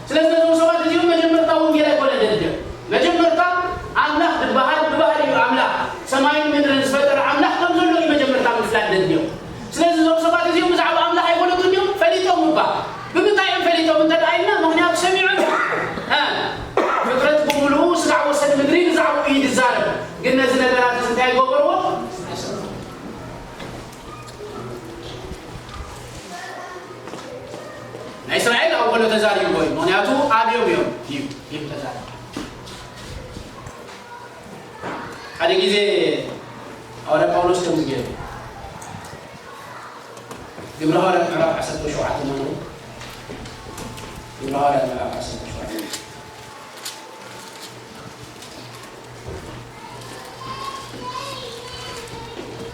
ስለዚ ነዞም ሰባት እዚኦም መጀመርታ ወንጌል ኣይኮነ ደድልዮም። መጀመርታ ኣምላኽ ዝበሃል ብባህሪኡ ኣምላኽ፣ ሰማይን ምድርን ዝፈጠረ ኣምላኽ ከም ዘሎ እዩ መጀመርታ ምፍላጥ ደድልዮም። ስለዚ እዞም ሰባት እዚኦም ብዛዕባ ኣምላኽ ኣይፈለጡን ድዮም? ፈሊጦም እባ። ብምንታይ እዮም ፈሊጦም እንተ ደኣ ኢልና፣ ምኽንያቱ ሰሚዖም። እ፣ ፍጥረት ብምሉኡ ስጋዕ ወሰን ምድሪ ብዛዕባኡ እዩ ዝዛረብ። ግን ነዚ ነገራት እዚ እንታይ ይገበርዎ? ናይ እስራኤል ኣብ ወሎ ተዛሪብዎ እዩ። ምኽንያቱ ኣብዮም እዮም እዩ እዩ ተዛሪቡ። ሓደ ግዜ ሃዋርያ ጳውሎስ ከምዚ ገይሩ፣ ግብረ ሃዋርያት ምዕራፍ ዓሰርተ ሸውዓተ ማለት እዩ። ግብረ ሃዋርያት ምዕራፍ ዓሰርተ ሸውዓተ።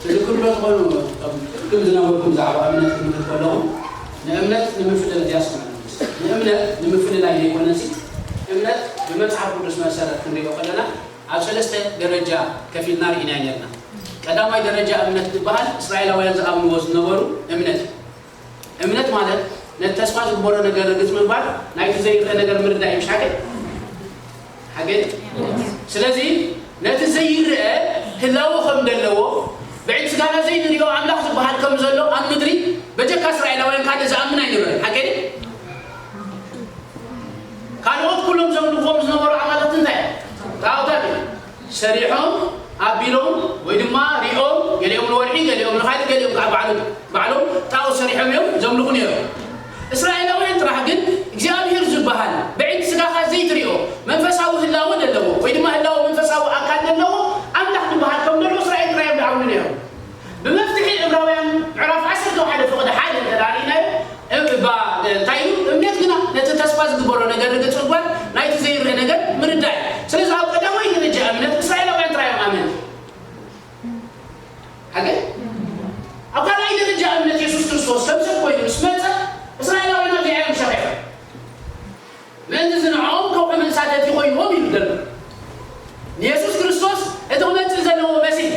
ትዝክሩ ዶ ትኾኑ፣ እቶም ቅድም ዝነበርኩም ብዛዕባ እምነት ክምልከት ከለኹ፣ ንእምነት ንምፍልላይ ዲያስ ማለት እዩ። ንእምነት ንምፍልላይ ዘይኮነሲ፣ እምነት ብመጽሓፍ ቅዱስ መሰረት ክንሪኦ ከለና፣ ኣብ ሰለስተ ደረጃ ከፊልና ርኢናዮ ነርና። ቀዳማይ ደረጃ እምነት ዝበሃል እስራኤላውያን ዝኣምንዎ ዝነበሩ እምነት እዩ። እምነት ማለት ነቲ ተስፋ ዝግበሮ ነገር ርግጽ ምግባር፣ ናይቲ ዘይርአ ነገር ምርዳእ እዩ። ሓቂ? ሓቂ? ስለዚ ነቲ ዘይርአ ህላወ ከም ዘለዎ፣ ብዒንቲ ስጋና ዘይንሪኦ ኣምላኽ ዝበሃል ከም ዘሎ ኣብ ምድሪ በጀካ እስራኤላውያን ካልእ ዝኣምን ኣይነበረን። ሓቂ ድዩ? ካልኦት ኩሎም ዘምልኽዎም ዝነበሩ ኣማልኽቲ እንታይ እዮም? ጣዖታት እዮም። ሰሪሖም፣ ኣቢሎም፣ ወይ ድማ ሪኦም፣ ገሊኦም ንወርሒ፣ ገሊኦም ንኻልእ፣ ገሊኦም ከዓ ባዕሎም፣ ባዕሎም ጣዖት ሰሪሖም እዮም ዘምልኹ ነይሮም። እስራኤላውያን ጥራሕ ግን እግዚኣብሔር ዝበሃል ብዒንቲ ስጋኻ ዘይትሪኦ መንፈሳዊ ህላወ ዘለዎ ወይ ድማ ህላወ መንፈሳዊ ኣካል ዘለዎ ኣምላኽ ዝበሃል ከም ዘሎ እስራኤል ጥራይ እዮም ዝኣምኑ ነይሮም። ብመፍትሒ ዕብራውያን ምዕራፍ ዓሰርተ ሓደ ፍቕዲ ሓደ እንተ ደኣ ርኢናዮ፣ እም-፣ እባ፣ እንታይ ኢሉ? እምነት ግና ነቲ ተስፋ ዝግበሮ ነገር ርግጽ ምግባር፣ ናይቲ ዘይርአ ነገር ምርዳእ እዩ። ስለዚ ኣብ ቀዳማይ ደረጃ እምነት እስራኤላውያን ጥራይ እዮም ኣመንቲ። ሓቂ? ኣብ ካልኣይ ደረጃ እምነት የሱስ ክርስቶስ ከም ሰብ ኮይኑ ምስ መጸ፣ እስራኤላውያን ኣብዚኣ እዮም ሸኺዖም። ምእንቲ እዚ ንዕኦም ከውሒ መሳተቲ ኮይንዎም እዩ ዘሎ። ንየሱስ ክርስቶስ እቲ ክመጽእ ዘለዎ መሲሕ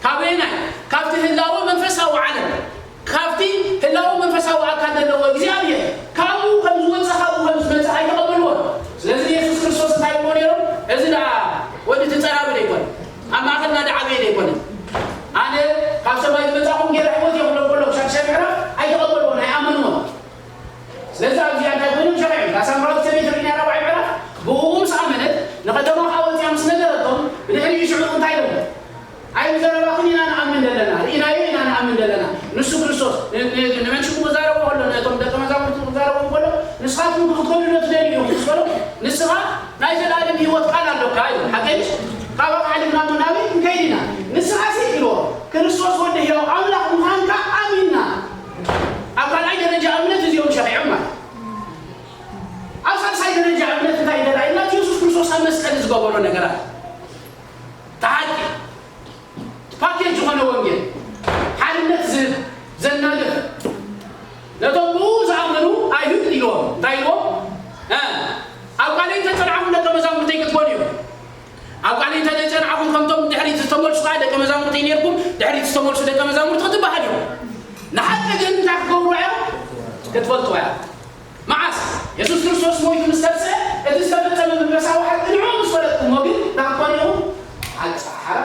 ካበየናይ? ካብቲ ህላወ መንፈሳዊ ዓለም፣ ካብቲ ህላወ መንፈሳዊ ኣካል ዘለዎ እግዚኣብሔር ካብኡ ከም ዝወጸ፣ ካብኡ ከም ዝመጸ ኣይተቐበልዎን። ስለዚ ንየሱስ ክርስቶስ እንታይ ይብልዎ ነይሮም? እዚ ደኣ ወዲ እቲ ጸራቢ ዶ ኣይኮነ? ኣብ ማእከልና ደዓበየ ዶ ኣይኮነ? ኣነ ካብ ሰማይ ዝመጻኹም ጌራ ህይወት እየ ክብሎም ከሎ፣ ሻድሻይ ምዕራፍ ኣይተቐበልዎን፣ ኣይኣመንዎን። ስለዚ ኣብዚኣ እንታይ ኮይኖም ሸኺዖም? እታ ሳምራዊት ሰበይቲ ርኢናያ ራብዓይ ምዕራፍ፣ ብእኡ ምስ ኣመነት፣ ንኸተማ ኸኣ ወጺኣ ምስ ነገረቶም፣ ብድሕሪኡ ሽዑ እንታይ ኢሎም? ኣይብዘረባኽን ኢና ንኣምን ዘለና፣ ርኢናዮ ኢና ንኣምን ዘለና። ንሱ ክርስቶስ፣ ን-፣ ን-፣ ንመንሽኩም ክዛረቦ ከሎ፣ ነቶም ደቀ መዛሙርቱ ክዛረቦም ከሎ፣ ንስኻትኩም ክትከዱ ዶ ትደልዩ ኢኹም ምስ በሎም፣ ንስኻ ናይ ዘለኣለም ህይወት ቃል ኣሎካ እዩ። ሓቀይሽ? ካብኣ ሓሊፍና እሞ ናበይ ክንከይድ ኢና? ንስኻሲ ኢልዎ፣ ክርስቶስ ወዲ ህያው ኣምላኽ ምዃንካ ኣሚንና። ኣብ ካልኣይ ደረጃ እምነት እዚኦም ሸኺዖም ማለት እዩ። ኣብ ሳልሳይ ደረጃ እምነት እንታይ እንተ ደኣ ኢልና፣ እቲ የሱስ ክርስቶስ ኣብ መስቀል ዝገበሮ ነገራት። እቲ ሓቂ፣ ፓኬጅ ዝኾነ ወንጌል፣ ሓርነት ዝህብ፣ ዘናግፍ። ነቶም ብኡ ዝኣመኑ ኣይሁድ ኢልዎም። እንታይ ኢልዎም? እ፣ ኣብ ቃለይ እንተ ጸናዕኹም ደቀ መዛሙርተይ ክትኮኑ ኢኹም። ኣብ ቃለይ እንተ ዘይጸናዕኹም፣ ከምቶም ድሕሪት ዝተመልሱ ከኣ ደቀ መዛሙርተይ ኔርኩም፣ ድሕሪት ዝተመልሱ ደቀ መዛሙርቲ ክትበሃሉ ኢኹም። ንሓቂ ግን እንታይ ክትገብሩ እዮም? ክትፈልጡ እዮም። መዓስ? የሱስ ክርስቶስ ሞይቱ ምስ ተንስአ፣ እቲ ዝተፈጸመ መንፈሳዊ ሓቂ ንዕኡ ምስ ፈለጥኩሞ ግን፣ እንታይ ክትኮኑ ኢኹም? ሓቂ ሓራ።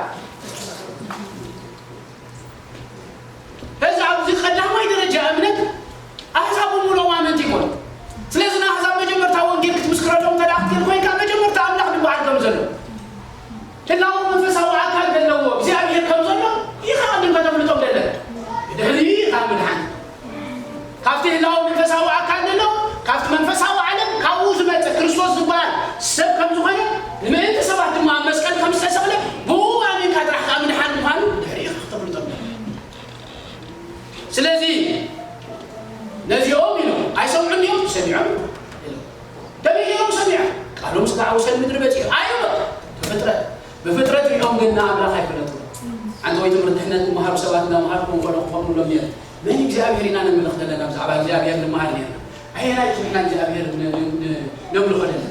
በዚ ኣብዚ ቀዳማይ ደረጃ እምነት ኣሕዛብ ብምሉኦም ኣመንቲ ይኾኑ። ስለዚ ንኣሕዛብ መጀመርታ ወንጌል ክትምስክረሎም እንተ ደኣ ክትክእል ኮይንካ፣ መጀመርታ ኣምላኽ ዝበሃል ከም ዘሎ፣ ህላወ መንፈሳዊ ኣካል ዘለዎ እግዚኣብሔር ከም ዘሎ ኢኻ ቀዲምካ ተፍልጦም ደለ። ብድሕሪ ኢኻ ምድሓን። ካብቲ ህላወ መንፈሳዊ ኣካል ዘሎ፣ ካብቲ መንፈሳዊ ዓለም ካብኡ ዝመጸ ክርስቶስ ዝበሃል ሰብ ከም ዝኾነ፣ ንምእንቲ ሰባት ድማ ኣብ መስቀል ከም ዝተሰቕለ፣ ብኡ ኣሚንካ ጥራሕ ከኣ ምድሓን ምዃኑ ድሕሪ ኢኻ ክተፍልጦም ደለ። ስለዚ ነዚኦም ኢሎም ኣይሰምዑን እዮም፣ ሰሚዖም ኢሎም። ከመይ ገይሮም ሰሚዖም? ቃሎም ስጋዕ ወሰን ምድሪ በጺሑ። ኣይ በቃ፣ ብፍጥረት፣ ብፍጥረት ሪኦም ግን ንኣምላኽ ኣይፈለጥዎ። ሓንቲ ወይ ትምህርቲ ድሕነት ክመሃሩ ሰባት እናመሃርኩ እንከሎ ክኾኑሎም ነይሩ። መን እግዚኣብሔር ኢና ነምልኽ ዘለና? ብዛዕባ እግዚኣብሔር ንመሃር ነይርና። ኣየናይ ንሕና እግዚኣብሔር ን-፣ ን-፣ ን-፣ ነምልኾ ዘለና?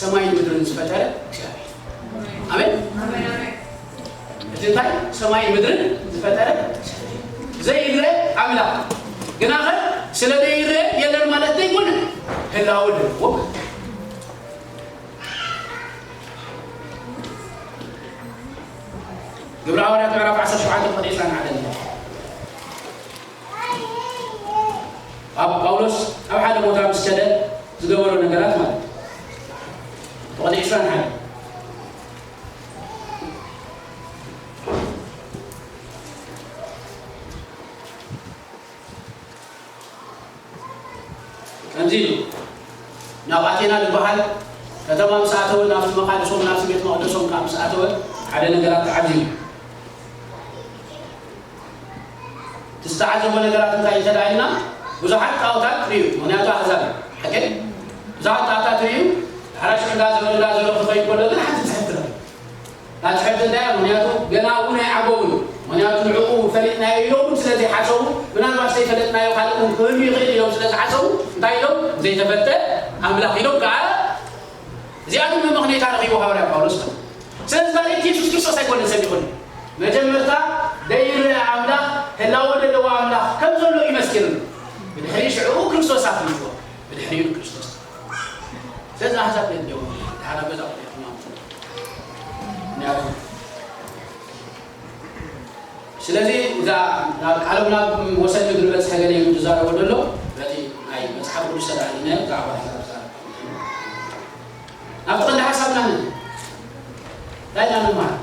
ሰማይን ምድርን ዝፈጠረ እግዚኣብሔር። ኣሜን። ኣሜን፣ ኣሜን። እቲ እንታይ ሰማይ ምድርን ዝፈጠረ ዘይረአ ኣምላኽ ግናኸ ስለ ዘይረአ የለን ማለት ዘይኮነ፣ ህላወ ኣለዎ። ግብረ ሃዋርያት ምዕራፍ ዓሰርተ ሸውዓተ ቁጽሪ ዕስራን ሓደን። ኣብ ጳውሎስ ኣብ ሓደ ቦታ ምስ ከደ ዝገበሮ ነገራት ማለት እዩ። ቁጽሪ ዕስራን ሓደን። ከምዚ ኢሉ፣ ናብ ኣቴና ዝበሃል ከተማ ምስ ኣተወ፣ ናብቲ መቓድሶም፣ ናብቲ ቤት መቕደሶም ከዓ ምስ ኣተወ፣ ሓደ ነገራት ተዓዚቡ። እቲ ዝተዓዘቦ ነገራት እንታይ እዩ ተባሂልና፣ ብዙሓት ጣዖታት ርእዩ። ምኽንያቱ ኣህዛብ እዩ። ሓቂ? ብዙሓት ጣዖታት ርእዩ። ሓራሽ እንዳዞረ፣ እንዳዞረ ክኸይድ ከሎ ግን ሓንቲ ትሕት ትረአ። እታ ትሕት እንታይ እያ? ምኽንያቱ ገና እውን ኣይዓበውን። ምኽንያቱ ንዕኡ ፈሊጥናዮ ኢሎም እውን ስለ ዘይሓሰቡ፣ ምናልባት ዘይፈለጥናዮ ካልእ እውን ክህሉ ይኽእል ኢሎም ስለ ዝሓሰቡ፣ እንታይ ኢሎም? ዘይተፈልጠ ኣምላኽ ኢሎም ከዓ እዚኣ ግን መመኽነይታ ረኺቡ ሃዋርያ ጳውሎስ። ስለዚ ማለት የሱስ ክርስቶስ ኣይኮነን ሰብ ይኹን። መጀመርታ ዘይረኣ ኣምላኽ፣ ህላወ ዘለዎ ኣምላኽ ከም ዘሎ እዩ መስኪሩሉ። ብድሕሪ ሽዑ ክርስቶስ ኣፍሊጥዎ። ብድሕሪኡ ንክርስቶስ። ስለዚ ኣሕዛብ የድልዮም። ድሓር ኣብ ገዛ ቁጭ ኢልኩም ኣምፅኡ። ምክንያቱ ስለዚ እዛ ናብ ቃሎም ናብ ወሰን ምድሪ በጽሐ ገለ እዩ ዝዛረቦ ዘሎ። በቲ ናይ መጽሓፍ ቅዱስ ተዳሊነ ብዛዕባ ኣሕዛብ ዝዛረብ። ናብቲ ቀንዲ ሓሳብና ንእቶ። እንታይ ኢና ንመሃር?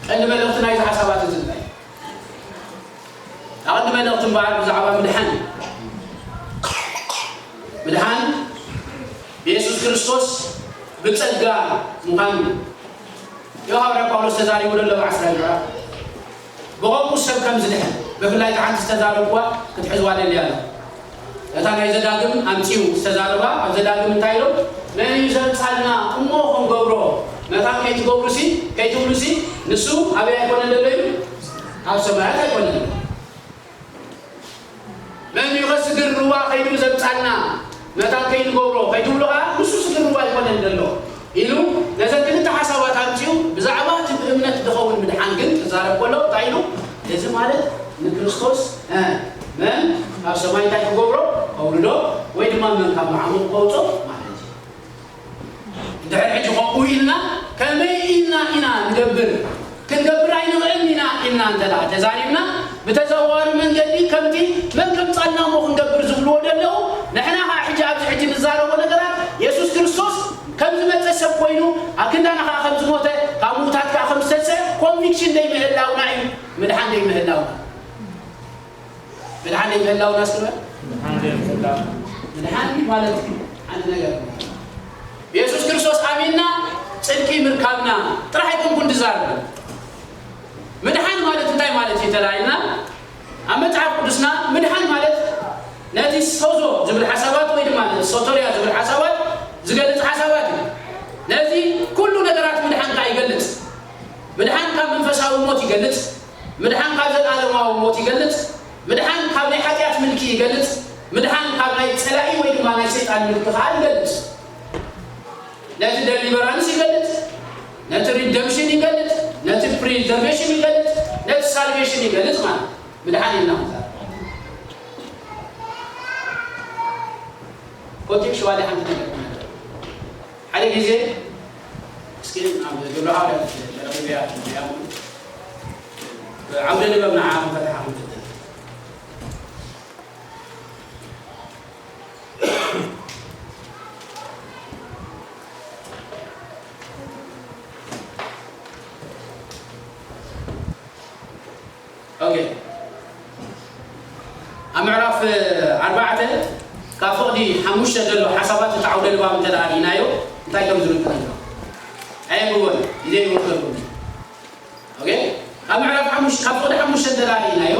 ቀንዲ መልእኽቲ ናይዚ ሓሳባት እዚ እንታይ እዩ? ኣቐንዲ መልእኽቲ እምበኣር ብዛዕባ ምድሓን እዩ። ምድሓን ብየሱስ ክርስቶስ ብጸጋ ምዃኑ እዩ። ሃዋርያ ጳውሎስ ተዛሪቡ ዘሎ ኣብ ዓስራይ ምዕራፍ። ብኸምኡ ሰብ ከም ዝድሕን፣ ብፍላይ እታ ሓንቲ ዝተዛረብኩዋ ክትሕዝዋ ደልየ ኣለኹ። እታ ናይ ዘዳግም ኣምጺኡ ዝተዛረባ፣ ኣብ ዘዳግም እንታይ ኢሎም? መን እዩ ዘምጻልና እሞ ክንገብሮ? መታን ከይትገብሩሲ፣ ከይትብሉሲ፣ ንሱ ኣበይ ኣይኮነን ዘሎ ኢሉ? ኣብ ሰማያት ኣይኮነን ዘሎ። መን እዩ ከ ስግር ሩባ ከይዱ ዘምጻልና? መታን ከይንገብሮ ከይትብሉ ኸዓ፣ ንሱ ስግር ሩባ ኣይኮነን ዘሎ ኢሉ ነዘን ክልተ ሓሳባት ኣምጺኡ፣ ብዛዕባ እቲ ብእምነት ዝኸውን ምድሓን ግን ክዛረብ ከሎ እንታይ ኢሉ? እዚ ማለት ንክርስቶስ፣ እ፣ መን ካብ ሰማይ እንታይ ክገብሮ? ከውርዶ፣ ወይ ድማ መን ካብ መዓሙቕ ከውጾ ማለት እዩ። እንድሕር ሕጂ ከምኡ ኢልና፣ ከመይ ኢልና ኢና ንገብር? ክንገብር ኣይንኽእልን ኢና ኢልና እንተ ደኣ ተዛሪብና፣ ብተዘዋዋሪ መንገዲ ከምቲ መን ከምጻልና እሞ ክንገብር ዝብልዎ ዘለዉ፣ ንሕና ኸኣ ሕጂ ኣብዚ ሕጂ ንዛረቦ ነገራት የሱስ ክርስቶስ ከም ዝመጸ ሰብ ኮይኑ፣ ኣብ ክንዳና ኸኣ ከም ዝሞተ፣ ካብ ምዉታት ከኣ ከም ዝተንስአ ኮንቪክሽን ዘይምህላውና እዩ፣ ምድሓን ዘይምህላውና። ምድሓን ዘይምህላውና እስኪ በል። ምድሓን ዘይምህላውና። ምድሓን ማለት ሓንቲ ነገር። ብየሱስ ክርስቶስ ኣሚንና ጽድቂ ምርካብና ጥራሕ ኣይኮንኩን ዝዛረብ። ምድሓን ማለት እንታይ ማለት እዩ ተላኢልና? ኣብ መጽሓፍ ቅዱስና ምድሓን ማለት ነቲ ሶዞ ዝብል ሓሳባት ወይ ድማ ነቲ ሶተርያ ዝብል ሓሳባት ዝገልጽ ሓሳባት እዩ። ነዚ ኩሉ ነገራት ምድሓን ከኣ ይገልጽ። ምድሓን ካብ መንፈሳዊ ሞት ይገልጽ። ምድሓን ካብ ዘለኣለማዊ ሞት ይገልጽ። ምድሓን ካብ ናይ ሓጢኣት ምልኪ ይገልጽ። ምድሓን ካብ ናይ ጸላኢ ወይ ድማ ናይ ሰይጣን ምልኪ ከኣ ይገልጽ። ነቲ ደሊቨራንስ ይገልጽ፣ ነቲ ሪደምሽን ይገልጽ፣ ነቲ ፕሪዘርቬሽን ይገልጽ፣ ነቲ ሳልቬሽን ይገልጽ ማለት ምድሓን ኢልና ንዛረብ። ቲም ሽዋ ሓንቲ ነገር ሓደ ግዜ እስኪ ኣብ ግብረ ሃዋርያት ተረኺበያ እያ። ዓውደ ንባብ ንዓኹም ፈታሓኹም ትብል። ኦኬ። ኣብ ምዕራፍ ኣርባዕተ ካብ ፍቕዲ ሓሙሽተ ዘሎ ሓሳባት እቲ ዓውደ ንባብ እንተ ደኣ ርኢናዮ እንታይ ከም ዝብል ተነግሮ ኣየንብቦን ግዜ ይወስደልኩም። ኦኬ። ካብ ምዕራፍ ሓሙሽተ ካብ ፍቕዲ ሓሙሽተ እንተ ደኣ ርኢናዮ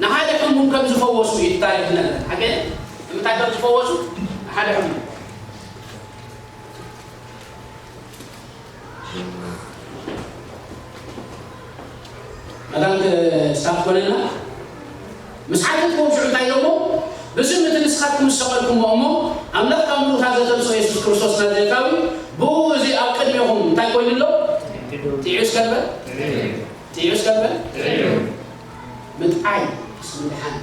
ንሓደ ሕሙም ከም ዝፈወሱ እዩ ታሪክ ዝነግረን። ሓቂ ንምንታይ ከም ዝፈወሱ ሓደ ሕሙም መታን ክስታት ኮነና ምስ ሓተትዎም ሽዑ እንታይ ኢሎሞ? ብስም እቲ ንስኻትኩም ዝሰቐልኩሞ እሞ ኣምላኽ ካብ ምዉታት ዘተንስኦ የሱስ ክርስቶስ ናዝሬታዊ ብኡ እዚ ኣብ ቅድሜኹም እንታይ ኮይኑ ኣሎ? ጥዑይ እስከ ንበል። ጥዑይ እስከ ንበል። ምጥዓይ ምስ ምድሓን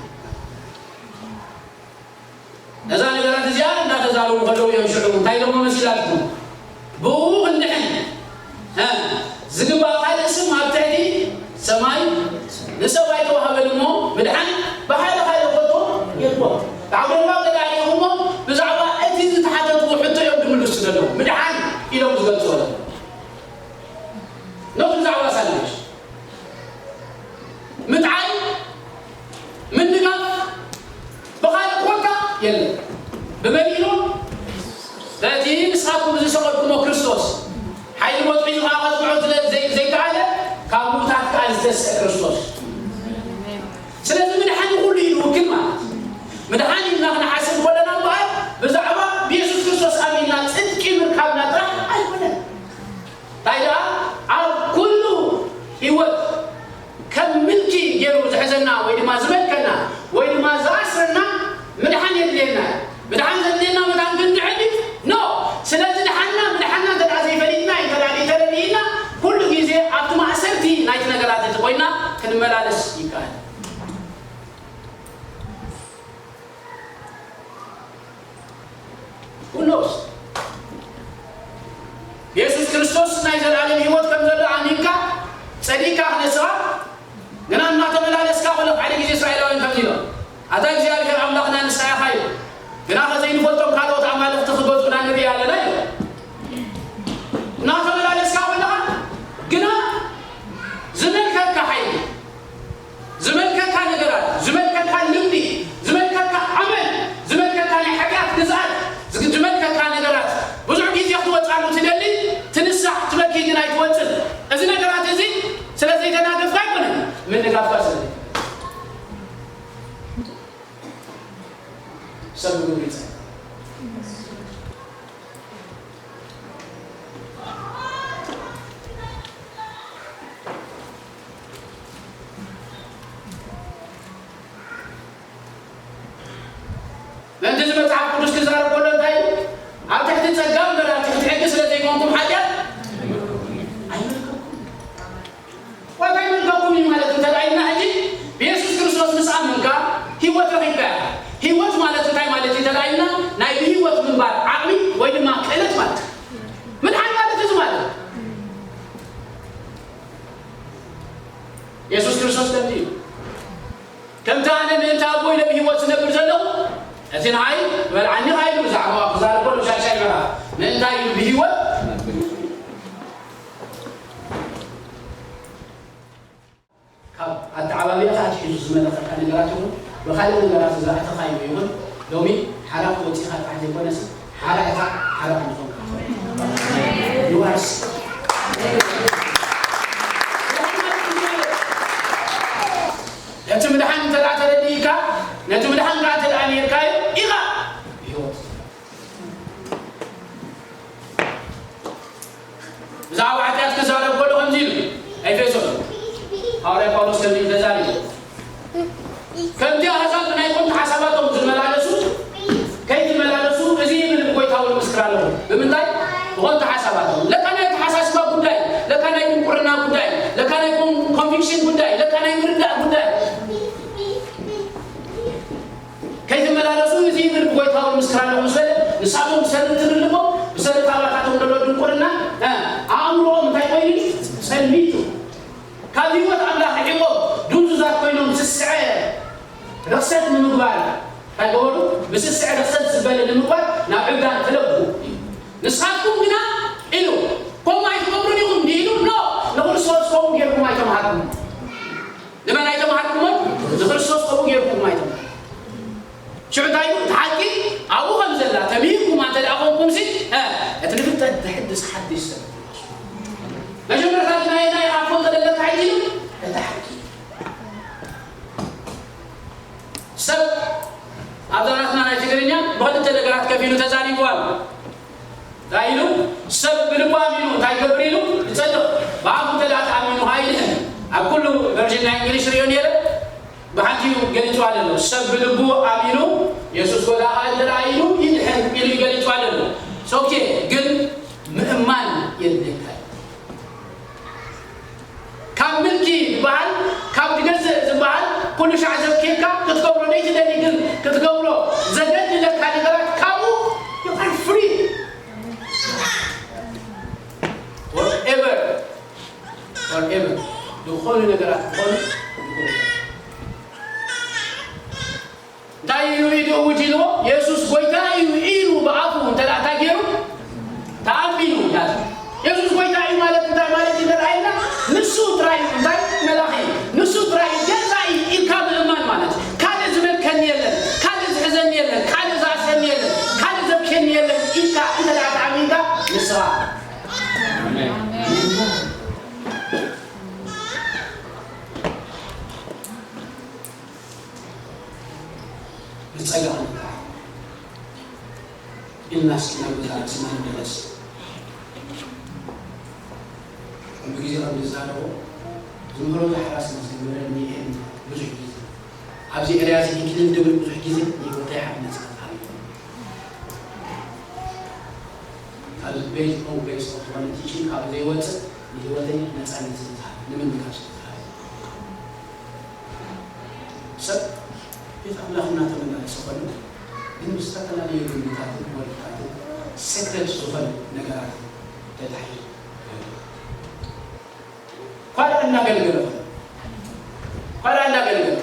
ነዛ ነገራት እዚኣ እንዳተዛረቡ ከለዉ እዮም ሽዑ እንታይ ኢሎሞ መሲላትኩም? ብኡ ክንድሕን እ፣ ዝግባእ ካልእ ስም ኣብ ትሕቲ ሰማይ ንሰብ ኣይተዋህበን እሞ ምድሓን ብሓደ ካልእ ከቶ የልቦን። ብዓውደ ንባብ ተዳሊኹሞ ብዛዕባ እቲ ዝተሓተትዎ ሕቶ እዮም ዝምልሱ ዘለዉ። ምድሓን ኢሎም ዝገልጽዎ ዘለዉ። ኖት ብዛዕባ ሳልቬሽን ምጥዓይ ምንጋፍ ብኻልእ ኮታ የለን። ብመን ኢሉ? በቲ ንስኻትኩም ዝሰቐልኩሞ ክርስቶስ ሓይሊ ሞት ሒዙ ኸዓ ከጽንዖ ስለ ዘይ-፣ ዘይከኣለ ካብ ምዉታት ከኣ ዝተስአ ክርስቶስ። ስለዚ ምድሓን ንኹሉ እዩ ዝውክል ማለት እዩ። ምድሓን ኢልና ክንሓስብ ከለና እምበኣር ብዛዕባ ብየሱስ ክርስቶስ ኣሚንና ጽድቂ ምርካብና ጥራሕ ኣይኮነን። እንታይ ደኣ ኣብ ኩሉ ህይወት ከም ምልኪ ገይሩ ዝሕዘና ወይ ድማ ዝመልከና ወይ ድማ ዝኣስረና ምድሓን የድልየና እዩ። ምድሓን ዘድልየና መታን ክንድሕን ድዩ? ኖ። ስለዚ ድሓንና ምድሓንና እንተ ደኣ ዘይፈሊጥና እንተ ደኣ ዘይተረዲእና ኩሉ ግዜ ኣብቲ ማእሰርቲ ናይቲ ነገራት እቲ ኮይና ክንመላለስ ይከኣል። Who knows? የሱስ ክርስቶስ ናይ ዘላለም ህይወት ከም ዘሎ ኣሚንካ ጸዲቅካ ክነስኻ ግና እናተመላለስካ ከሎ ሓደ ግዜ እስራኤላውያን ከምዚ ኢሎም ኣታ እግዚኣብሔር ኣምላኽና ንስኻ ኢኻ ኢሉ ግና ከዘይንፈልጦም ካልኦት ኣማልኽቲ ክገዙና ንርኢ ኣለና ኢሉ እናተመላለስካ ከለኻ ግና ዝመልከካ ሓይሊ ዝመልከካ ነገራት ዝመልከካ ልምዲ ዝመልከካ ዓመል ዝመልከካ ናይ ሓጢኣት ግዝኣት ዝመልከካ ነገራት ብዙሕ ግዜ ክትወፃሉ ትደሊ ትንሳሕ ትበኪ ግን ኣይትወፅን እዚ ነገራት እዚ ስለ ዘይተናገፍካ ኣይኮነን ምንጋፍካ ስለ ሰብ ምግቡ ይፀ ምእንቲ እዚ መፅሓፍ ቅዱስ ክዛረብ ከሎ እንታይ እዩ ኣብ ትሕቲ ፀጋ እምበር ኣብ ትሕቲ ሕጊ ስለ ዘይኮንኩም ሓጢኣት ኣይመልከኩም ዋታ ይመልከኩም እዩ ማለት እንተ ኢልና ሕጂ ብየሱስ ክርስቶስ ምስ ኣመንካ ህይወት ረኺብካ ኢኻ ህይወት ማለት እንታይ ማለት እዩ እንተ ኢልና ናይ ብህይወት ምንባር ዓቕሚ ወይ ድማ ክእለት ማለት እዩ ምድሓን ማለት እዚ ማለት የሱስ ክርስቶስ ከምዚ እዩ ከምቲ ኣነ ምእንቲ ኣቦይ ነብ ህይወት ዝነብር ዘለኹ እቲ ንዓይ በልዓኒ ኻይሉ ብዛዕባ ክዛረብ ከሎ ሻሻይ ምዕራፍ ምእንታይ ኢሉ ብህይወት ካብ ኣተዓባቢያኻ ኣትሒዙ ዝመለኸካ ነገራት ይኹን ብኻልእ ነገራት ዝኣተኻዮ ይኹን ሎሚ ሓራ ክወፂኻ ጥራሕ ዘይኮነስ ሓራ ኢኻ ሓራ ክንኾንካ ይዋርስ ነቲ ምድሓን እንተ ተረዲእካ ነቲ ምድሓን ከዓ እንተ ነርካዮ ኢኻ ብህይወት ብዛዕባ ሓጢኣት ክዛረብ ከሎ ከምዚ ኢሉ ኤፌሶን ሃዋርያ ጳውሎስ ከምዚ ኢሉ ተዛሪቡ ከምቲ ኣሕዛብ ብናይ ኮንቱ ሓሳባቶም ዝመላለሱ ከይትመላለሱ እዚ ይብል ብጎይታ እውን ምስክር ኣለኹ ብምንታይ ብኾንቱ ሓሳባቶም ለካ ናይ ኣተሓሳስባ ጉዳይ ለካ ናይ ድንቁርና ጉዳይ ለካ ናይ ኮንቪክሽን ጉዳይ ለካ ናይ ምርዳእ ጉዳይ ከይትመላለሱ እዚ ይብል ብጎይታ እውን ምስክር ኣለኹ ምስ በለ ንሳቶም ብሰሪ ትርልቦም፣ ብሰሪ ታባታቶም ዘሎ ድንቁርና፣ እ፣ ኣእምሮኦም እንታይ ኮይኑ? ጸልሚቱ። ካብ ህይወት ኣምላኽ ርሒቖም፣ ድንዙዛት ኮይኖም፣ ስስዐ ርኽሰት ንምግባር እንታይ ገበሩ? ብስስዐ ርኽሰት ዝበለ ንምግባር ናብ ዕብዳን ተለግቡ። ንስኻትኩም ግና ኢሉ፣ ከምኡ ኣይትገብሩን ኢኹም ድኢሉ? ኖ፣ ንክርስቶስ ከምኡ ጌርኩም ኣይተምሃርኩምን። ንመን ኣይተምሃርኩምን? ንክርስቶስ ከምኡ ጌርኩም ኣይተምሃርኩምን። ሽዑ እንታይ ኢሉ? እቲ ሓቂ ኣብኡ ከም ዘላ ተምሂርኩም እንተ ደኣ ኮንኩምሲ፣ እ፣ እቲ ንፍልጠት ዘሕድስ ሓድሽ ሰብ። መጀመርታ እቲ ናይ፣ ናይ ኣፎ ዘለካ ሕጂ ኢሉ፣ እቲ ሓቂ። ሰብ ኣብዛ ናትና ናይ ትግርኛ ብኽልተ ነገራት ከፊሉ ተዛሪቡ ኣሎ። እንታይ ኢሉ? ሰብ ብልቡ ኣሚኑ እንታይ ይገብር ኢሉ? ይጸድቕ። ብኣፉ እንተ ደኣ ተኣሚኑ ኸኣ ይድሕን። ኣብ ኩሉ ቨርዥን ናይ እንግሊሽ ርእዮ ነይረ፣ ብሓንቲ እዩ ገሊጹ ኣሎ። ሰብ ብልቡ ኣሚኑ የሱስ ጐይታ ኸኣ እንተ ደኣ ኢሉ ይድሕን ኢሉ ገሊጹ ኣሎ። ሶኬ ግን ምእማን የድልየካ እዩ። ካብ ምልኪ ዝበሃል፣ ካብ ትገዝእ ዝበሃል፣ ኩሉ ሻዕ ዘብክየካ ክትገብሮ፣ ዘይትደሊ ግን ክትገብሮ ዘገድደካ ነገራት ካብኡ you are free። Whatever፣ whatever፣ ዝኾኑ ነገራት ክኾኑ ይኽእሉ። እንታይ ኢሉ ኢዱ እውጅ ኢልዎ? የሱስ ጐይታ እዩ ኢሉ ብኣፉ እንተ ደኣ እንታይ ገይሩ? ተኣሚኑ። ያዝ። የሱስ ጐይታ እዩ ማለት እንታይ ማለት እዩ? እንተ ደኣ ኢልና፣ ንሱ ጥራይ እዩ። እንታይ? መላኺ። ንሱ ጥራይ እዩ። ገዛኢ ኢልካ ምእማን ማለት እዩ። ካልእ ዝመልከኒ የለን፣ ካልእ ዝሕዘኒ የለን፣ ካልእ ዝኣስረኒ የለን፣ ካልእ ዘብክየኒ የለን ኢልካ እንተ ደኣ ተኣሚንካ፣ ንስኻ። ኣሜን። ብጸጋ ክንመርሕ ኢልና እስኪ ናብ ገዛእ ርእስና ንመለስ። ኩሉ ግዜ ከም ንዛረቦ፣ ዝምህሮ ዛሕራ ስለ ዝነበረ እኒኤ ብዙሕ ግዜ። ኣብዚ ኤርያ እዚ ኢንክሊን ድብል ብዙሕ ግዜ ንህይወተይ ሓድነት ዝፈጥር እዩ። ካብ ቤዝ ኦን ቤዝ ኦፍ ዝኾነ ቲቺንግ ካብ ዘይወፅእ ንህይወተይ ነፃነት ስለ ዝሃብ፣ ንምንጋር ስለ ዝሃብ። ሰብ ቤት ኣምላኽ እናተመላለሰ ከሎ ግን ብዝተፈላለዩ ግምታትን ወልፍታትን ሰክረት ዝኾነ ነገራት ተታሒዙ ኳዳ እናገልገለ ከሎ ኳዳ እናገልገለ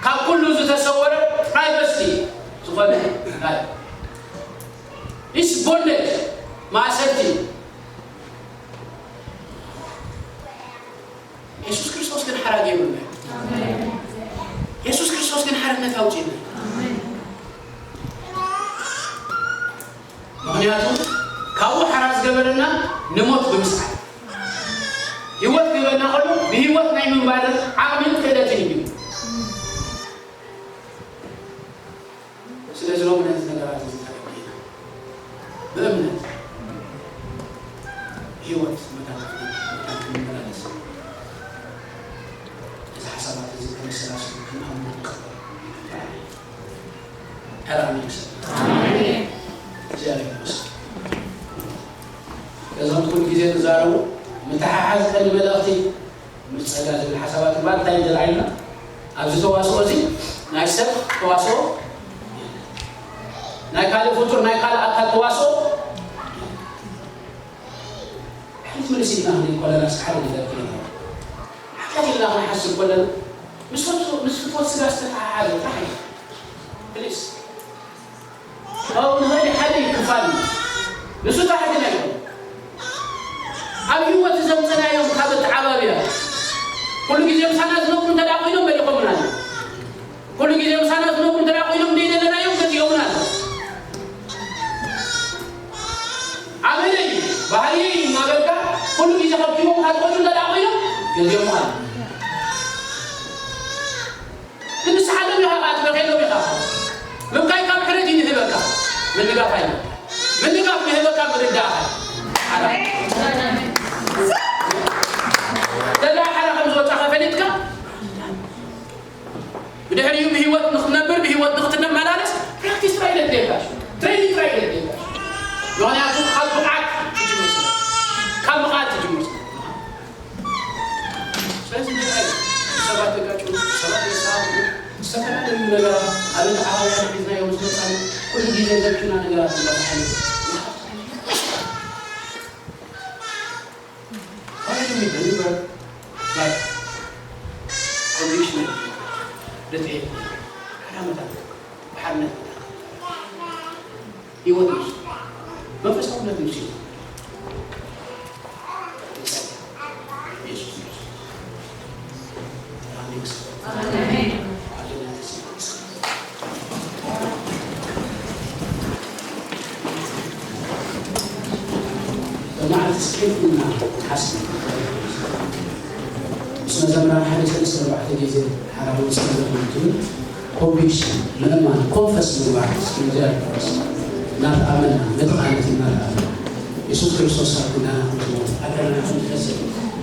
ካብ ኩሉ ዝተሰወረ ፕራይቨሲ ዝኾነ ናይ ኢስ ቦንደጅ ማእሰርቲ የሱስ ክርስቶስ ግን ሓራ ገይሩና እዩ። የሱስ ክርስቶስ ግን ሓርነት ኣውፅእና እዩ። ምኽንያቱ ካብኡ ሓራ ዝገበረና ንሞት ብምስዓር ህይወት ክህበና ከሎ ብህይወት ናይ ምንባር ዓቕምን ክእለትን እዩ። ስለዚ ሎሚ ነዚ ነገራት እዚ ተረዲእና ብእምነት ህይወት መታን ክንመላለስ እዚ ሓሳባት እዚ ከነሰላስሉ ክንኣምኑ ንቀበል። ተራሚድ ሰብ እግዚኣብሔር ይመስገን። እዞም ኩሉ ግዜ ዝዛረቡ ምትሓሓዝ ቀንዲ መልእኽቲ ምስ ጸጋ ዝብል ሓሳባት እምበኣር እንታይ እዩ ዘርኣየና? ኣብዚ ተዋስኦ እዚ ናይ ሰብ ተዋስኦ፣ ናይ ካልእ ፍጡር፣ ናይ ካልእ ኣካል ተዋስኦ ሕልፍ ምልስ ኢልና ክንብል ከለና እስከ ሓደ ነገር ክነግረኩም። ሓጢኣት ኢልና ክንሓስብ ከለና ምስ ፍትወት፣ ምስ ፍትወት ስጋ ዝተተሓሓዘ ጥራሕ እዩ። ፕሊስ። ካብኡ ንኽእል ሓደ እዩ ክፋል እዩ። ንሱ ጥራሕ ግን ኣይኮነን። ኣብ ህይወት ዘምጸናዮም ካብ ኣተዓባብያ ኩሉ ግዜ ምሳና ዝነብሩ እንተ ደኣ ኮይኖም መሊቖምና ኣለዉ። ኩሉ ግዜ ምሳና ዝነብሩ እንተ ደኣ ኮይኖም ዘይደለናዮም ገዚኦምና ኣለዉ። ኣመለይ ባህርየይ እናበልካ ኩሉ ግዜ ከብኪቦምካ ዝኸዱ እንተ ደኣ ኮይኖም ገዚኦምኻ ኣለዉ። ግን ንስሓሎም ኢኻ ኸዓ ትበክየሎም ኢኻ። ምብካይ ካብ ሕረት እዩ ዝህበካ። ምንጋፍ ኣይበልካ። ምንጋፍ ዝህበካ ምርዳእኻ እዩ። ሓራ። ተላ ሓራ ከም ዝወጻኻ ፈሊጥካ ብድሕሪኡ ብህይወት ንኽትነብር፣ ብህይወት ንኽትመላለስ ፕራክቲስ ጥራይ የድልየካ እዩ። ትሬኒንግ ጥራይ የድልየካ እዩ። ምኽንያቱ ካብ ብቕዓት ትጅምር ስለ፣ ካብ ብቕዓት ትጅምር ስለ። ስለዚ እንታይ እዩ? ሰባት የጋጭው፣ ሰባት የሰዓቡ፣ ዝተፈላለዩ ነገራት ማለት ዓባውያን ሒዝናዮ ምስ መጻና ኩሉ ግዜ ዘኪና ነገራት ንበጽሓሉ። Why do we deliver that conditional? ደትዒ ሓራመታት ብሓርነት ህይወት እዩ። መንፈሳውነት እዩ። ኢየሱስ ክርስቶስ። ኣሜን። መዓልቲ ስኬት እና ሓስብ ምስ መዘምራን ሓደ ሰለስተ ኣርባዕተ ግዜ ሓራዊ ጸሎት እንትብል ኮንቪክሽን ምእማን ኮንፈስ ምግባር እስኪ እግዚኣብሔር እናተኣመና ነቲ ቃል እናተኣመና የሱስ ክርስቶስ ኣብ ጎናና ከም ዝሞተ ኣካልና ከም ዝፈስስ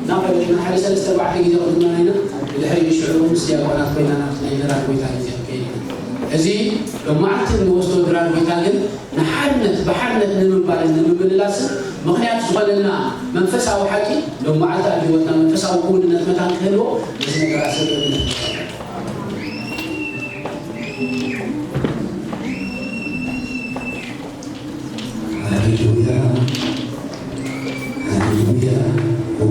እናፈለጥና ሓደ ሰለስተ ኣርባዕተ ግዜ ክድመና ኢና። ብድሕሪ ሽዑ ምስ ዲያቆናት ኮይና ናብቲ ናይ ምራድ ጎይታ ግዜ ክንከይድ ኢና። እዚ ሎማዓልቲ እንወስዶ ድራር ጎይታ ግን ንሓርነት ብሓርነት ንምባልን ንምምልላስን ምኽንያት ዝኾነና መንፈሳዊ ሓቂ ሎማዓልቲ ኣብ ህይወትና መንፈሳዊ ክውንነት መታን ክህልዎ ነዚ ነገራት ሰብ እምነት ሃሌሉያ፣ ሃሌሉያ። ኦ፣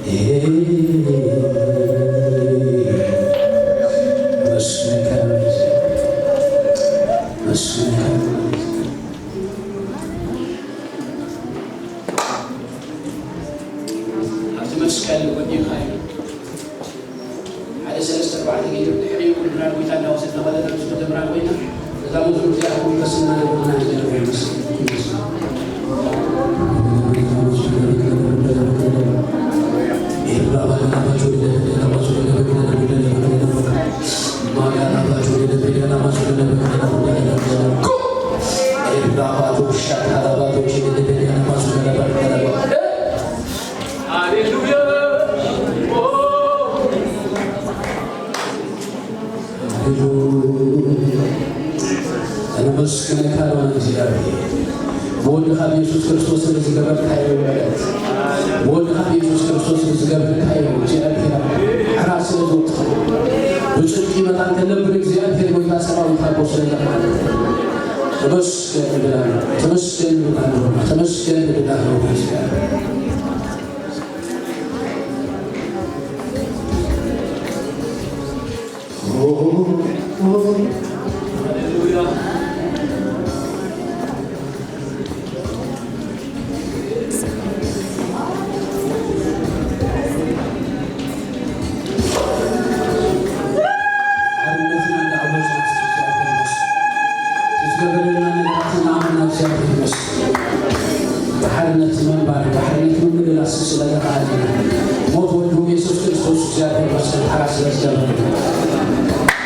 ኤ፣ መስመከ፣ መስመከ። ኣብቲ መስቀል ወዲቕካ እዩ። ሓደ ሰለስተ ኣርባዕተ ግዜ ብድሕሪኡ ኩልና ጎይታ እናወሰድና ከለና ምስ መዘምራን ኮይና እዛ መዝሙር እዚኣ ኮንፈስ እናገበርና ኢና ዘለና። ሃሌሉያ። ነመስግነካ ሎና እግዚኣብሔር፣ ብወድኻ ብየሱስ ክርስቶስ ንዝገበርካዮ ውዕለት፣ ብወድኻ ብየሱስ ክርስቶስ ንዝገበርካዮ እግዚኣብሔር፣ ሕራ ስለ ዝወጥኻ፣ ብጽድቂ መታን ተነብር እግዚኣብሔር፣ ጎይታ ሰራዊት ኣቦ ስለ ዘኻለ፣ ተመስገን ንብል ኣለና፣ ተመስገን ንብል ኣለና፣ ተመስገን ንብል ኣለና እግዚኣብሔር። ሓርነትና እንዳዕወትና እስኪ እግዚኣብሔር ይመስገን። ዝገበረልና ነገራት እናኣመና እግዚኣብሔር ይመስገን። ብሓርነት ምንባር፣ ብሓርነት ምምልላስ ስለ ዘኽኣለና፣ ሞት ወዱ የሱስ ክርስቶስ እግዚኣብሔር ይመስገን። ሓራ ስለ ዝገበረልና።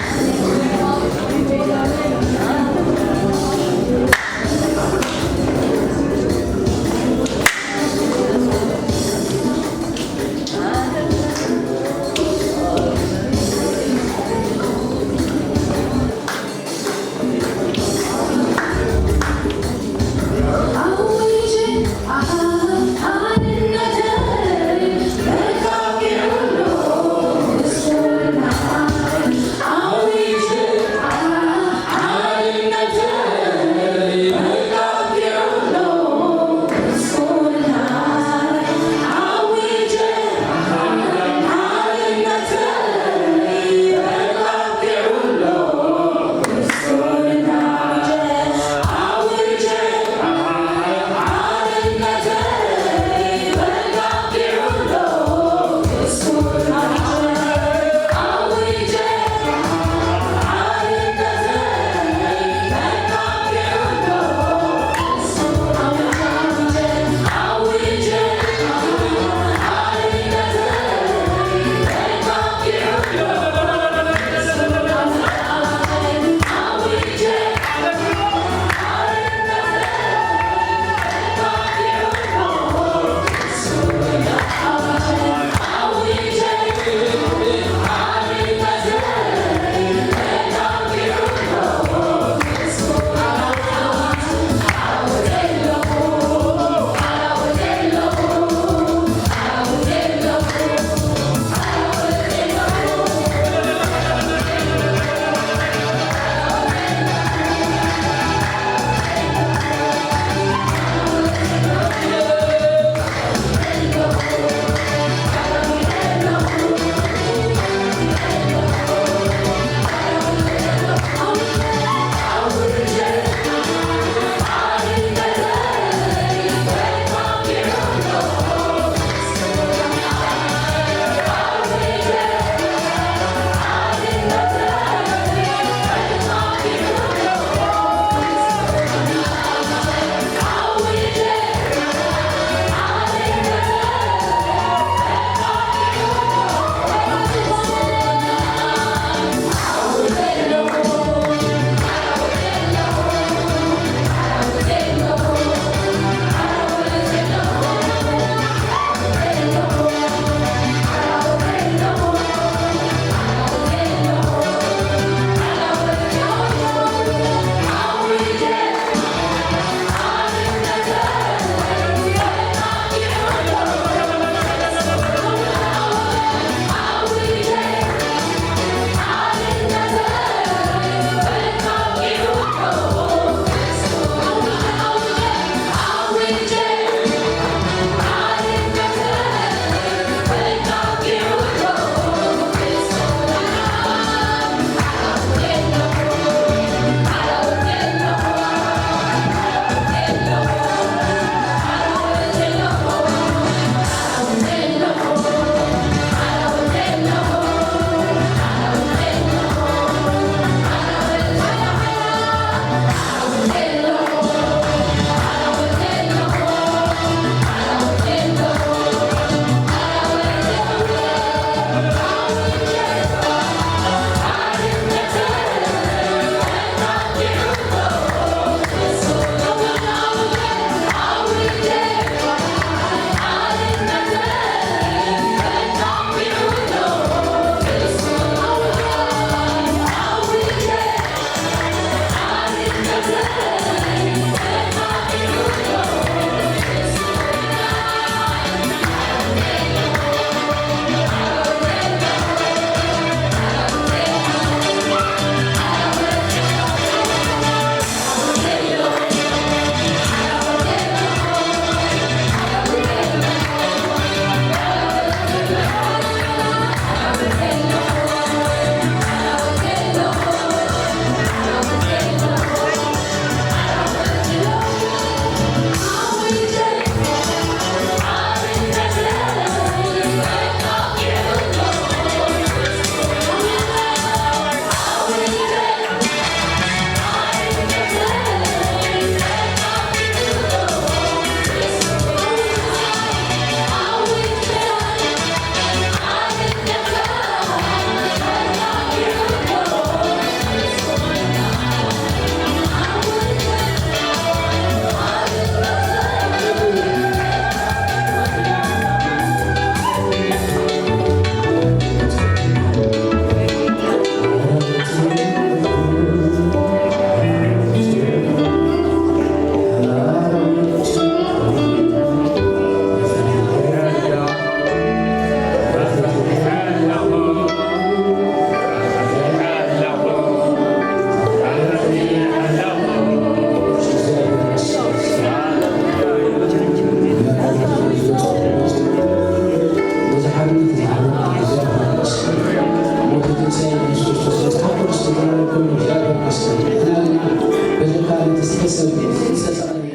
ዝተሰብእ ዝተጠቕለለ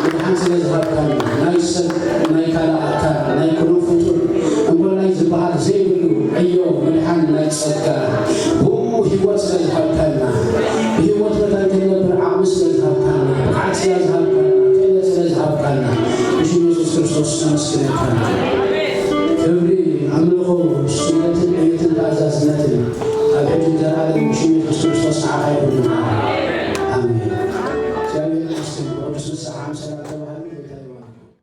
ምድሓን ስለ ዝሃብካኒ፣ ናይ ሰብ፣ ናይ ካልእ ኣካል፣ ናይ ኩሉ ፍጡር፣ እንኮላይ ዝበሃል ዘይብሉ ዕዮ ምድሓን ናይ ጸጋ፣ ብኡ ህይወት ስለ ዝሃብካና፣ ብህይወት መታን ክንነብር ዓቕሚ ስለ ዝሃብካና፣ ብቕዓት ስለ ዝሃብካና፣ ክእለት ስለ ዝሃብካና፣ ብሽም የሱስ ክርስቶስ ነመስግነካ። ክብሪ፣ ኣምልኾ፣ ስግደትን ዕቤትን ተኣዛዝነትን ኣብ ሕጂ ዘልኣለም ብሽም የሱስ ክርስቶስ ንዓኻ ይኹን። ኣሜን። እግዚኣብሔር ይመስገን። ብቅዱስ ንስሓ ምሰና ተባሃሉ።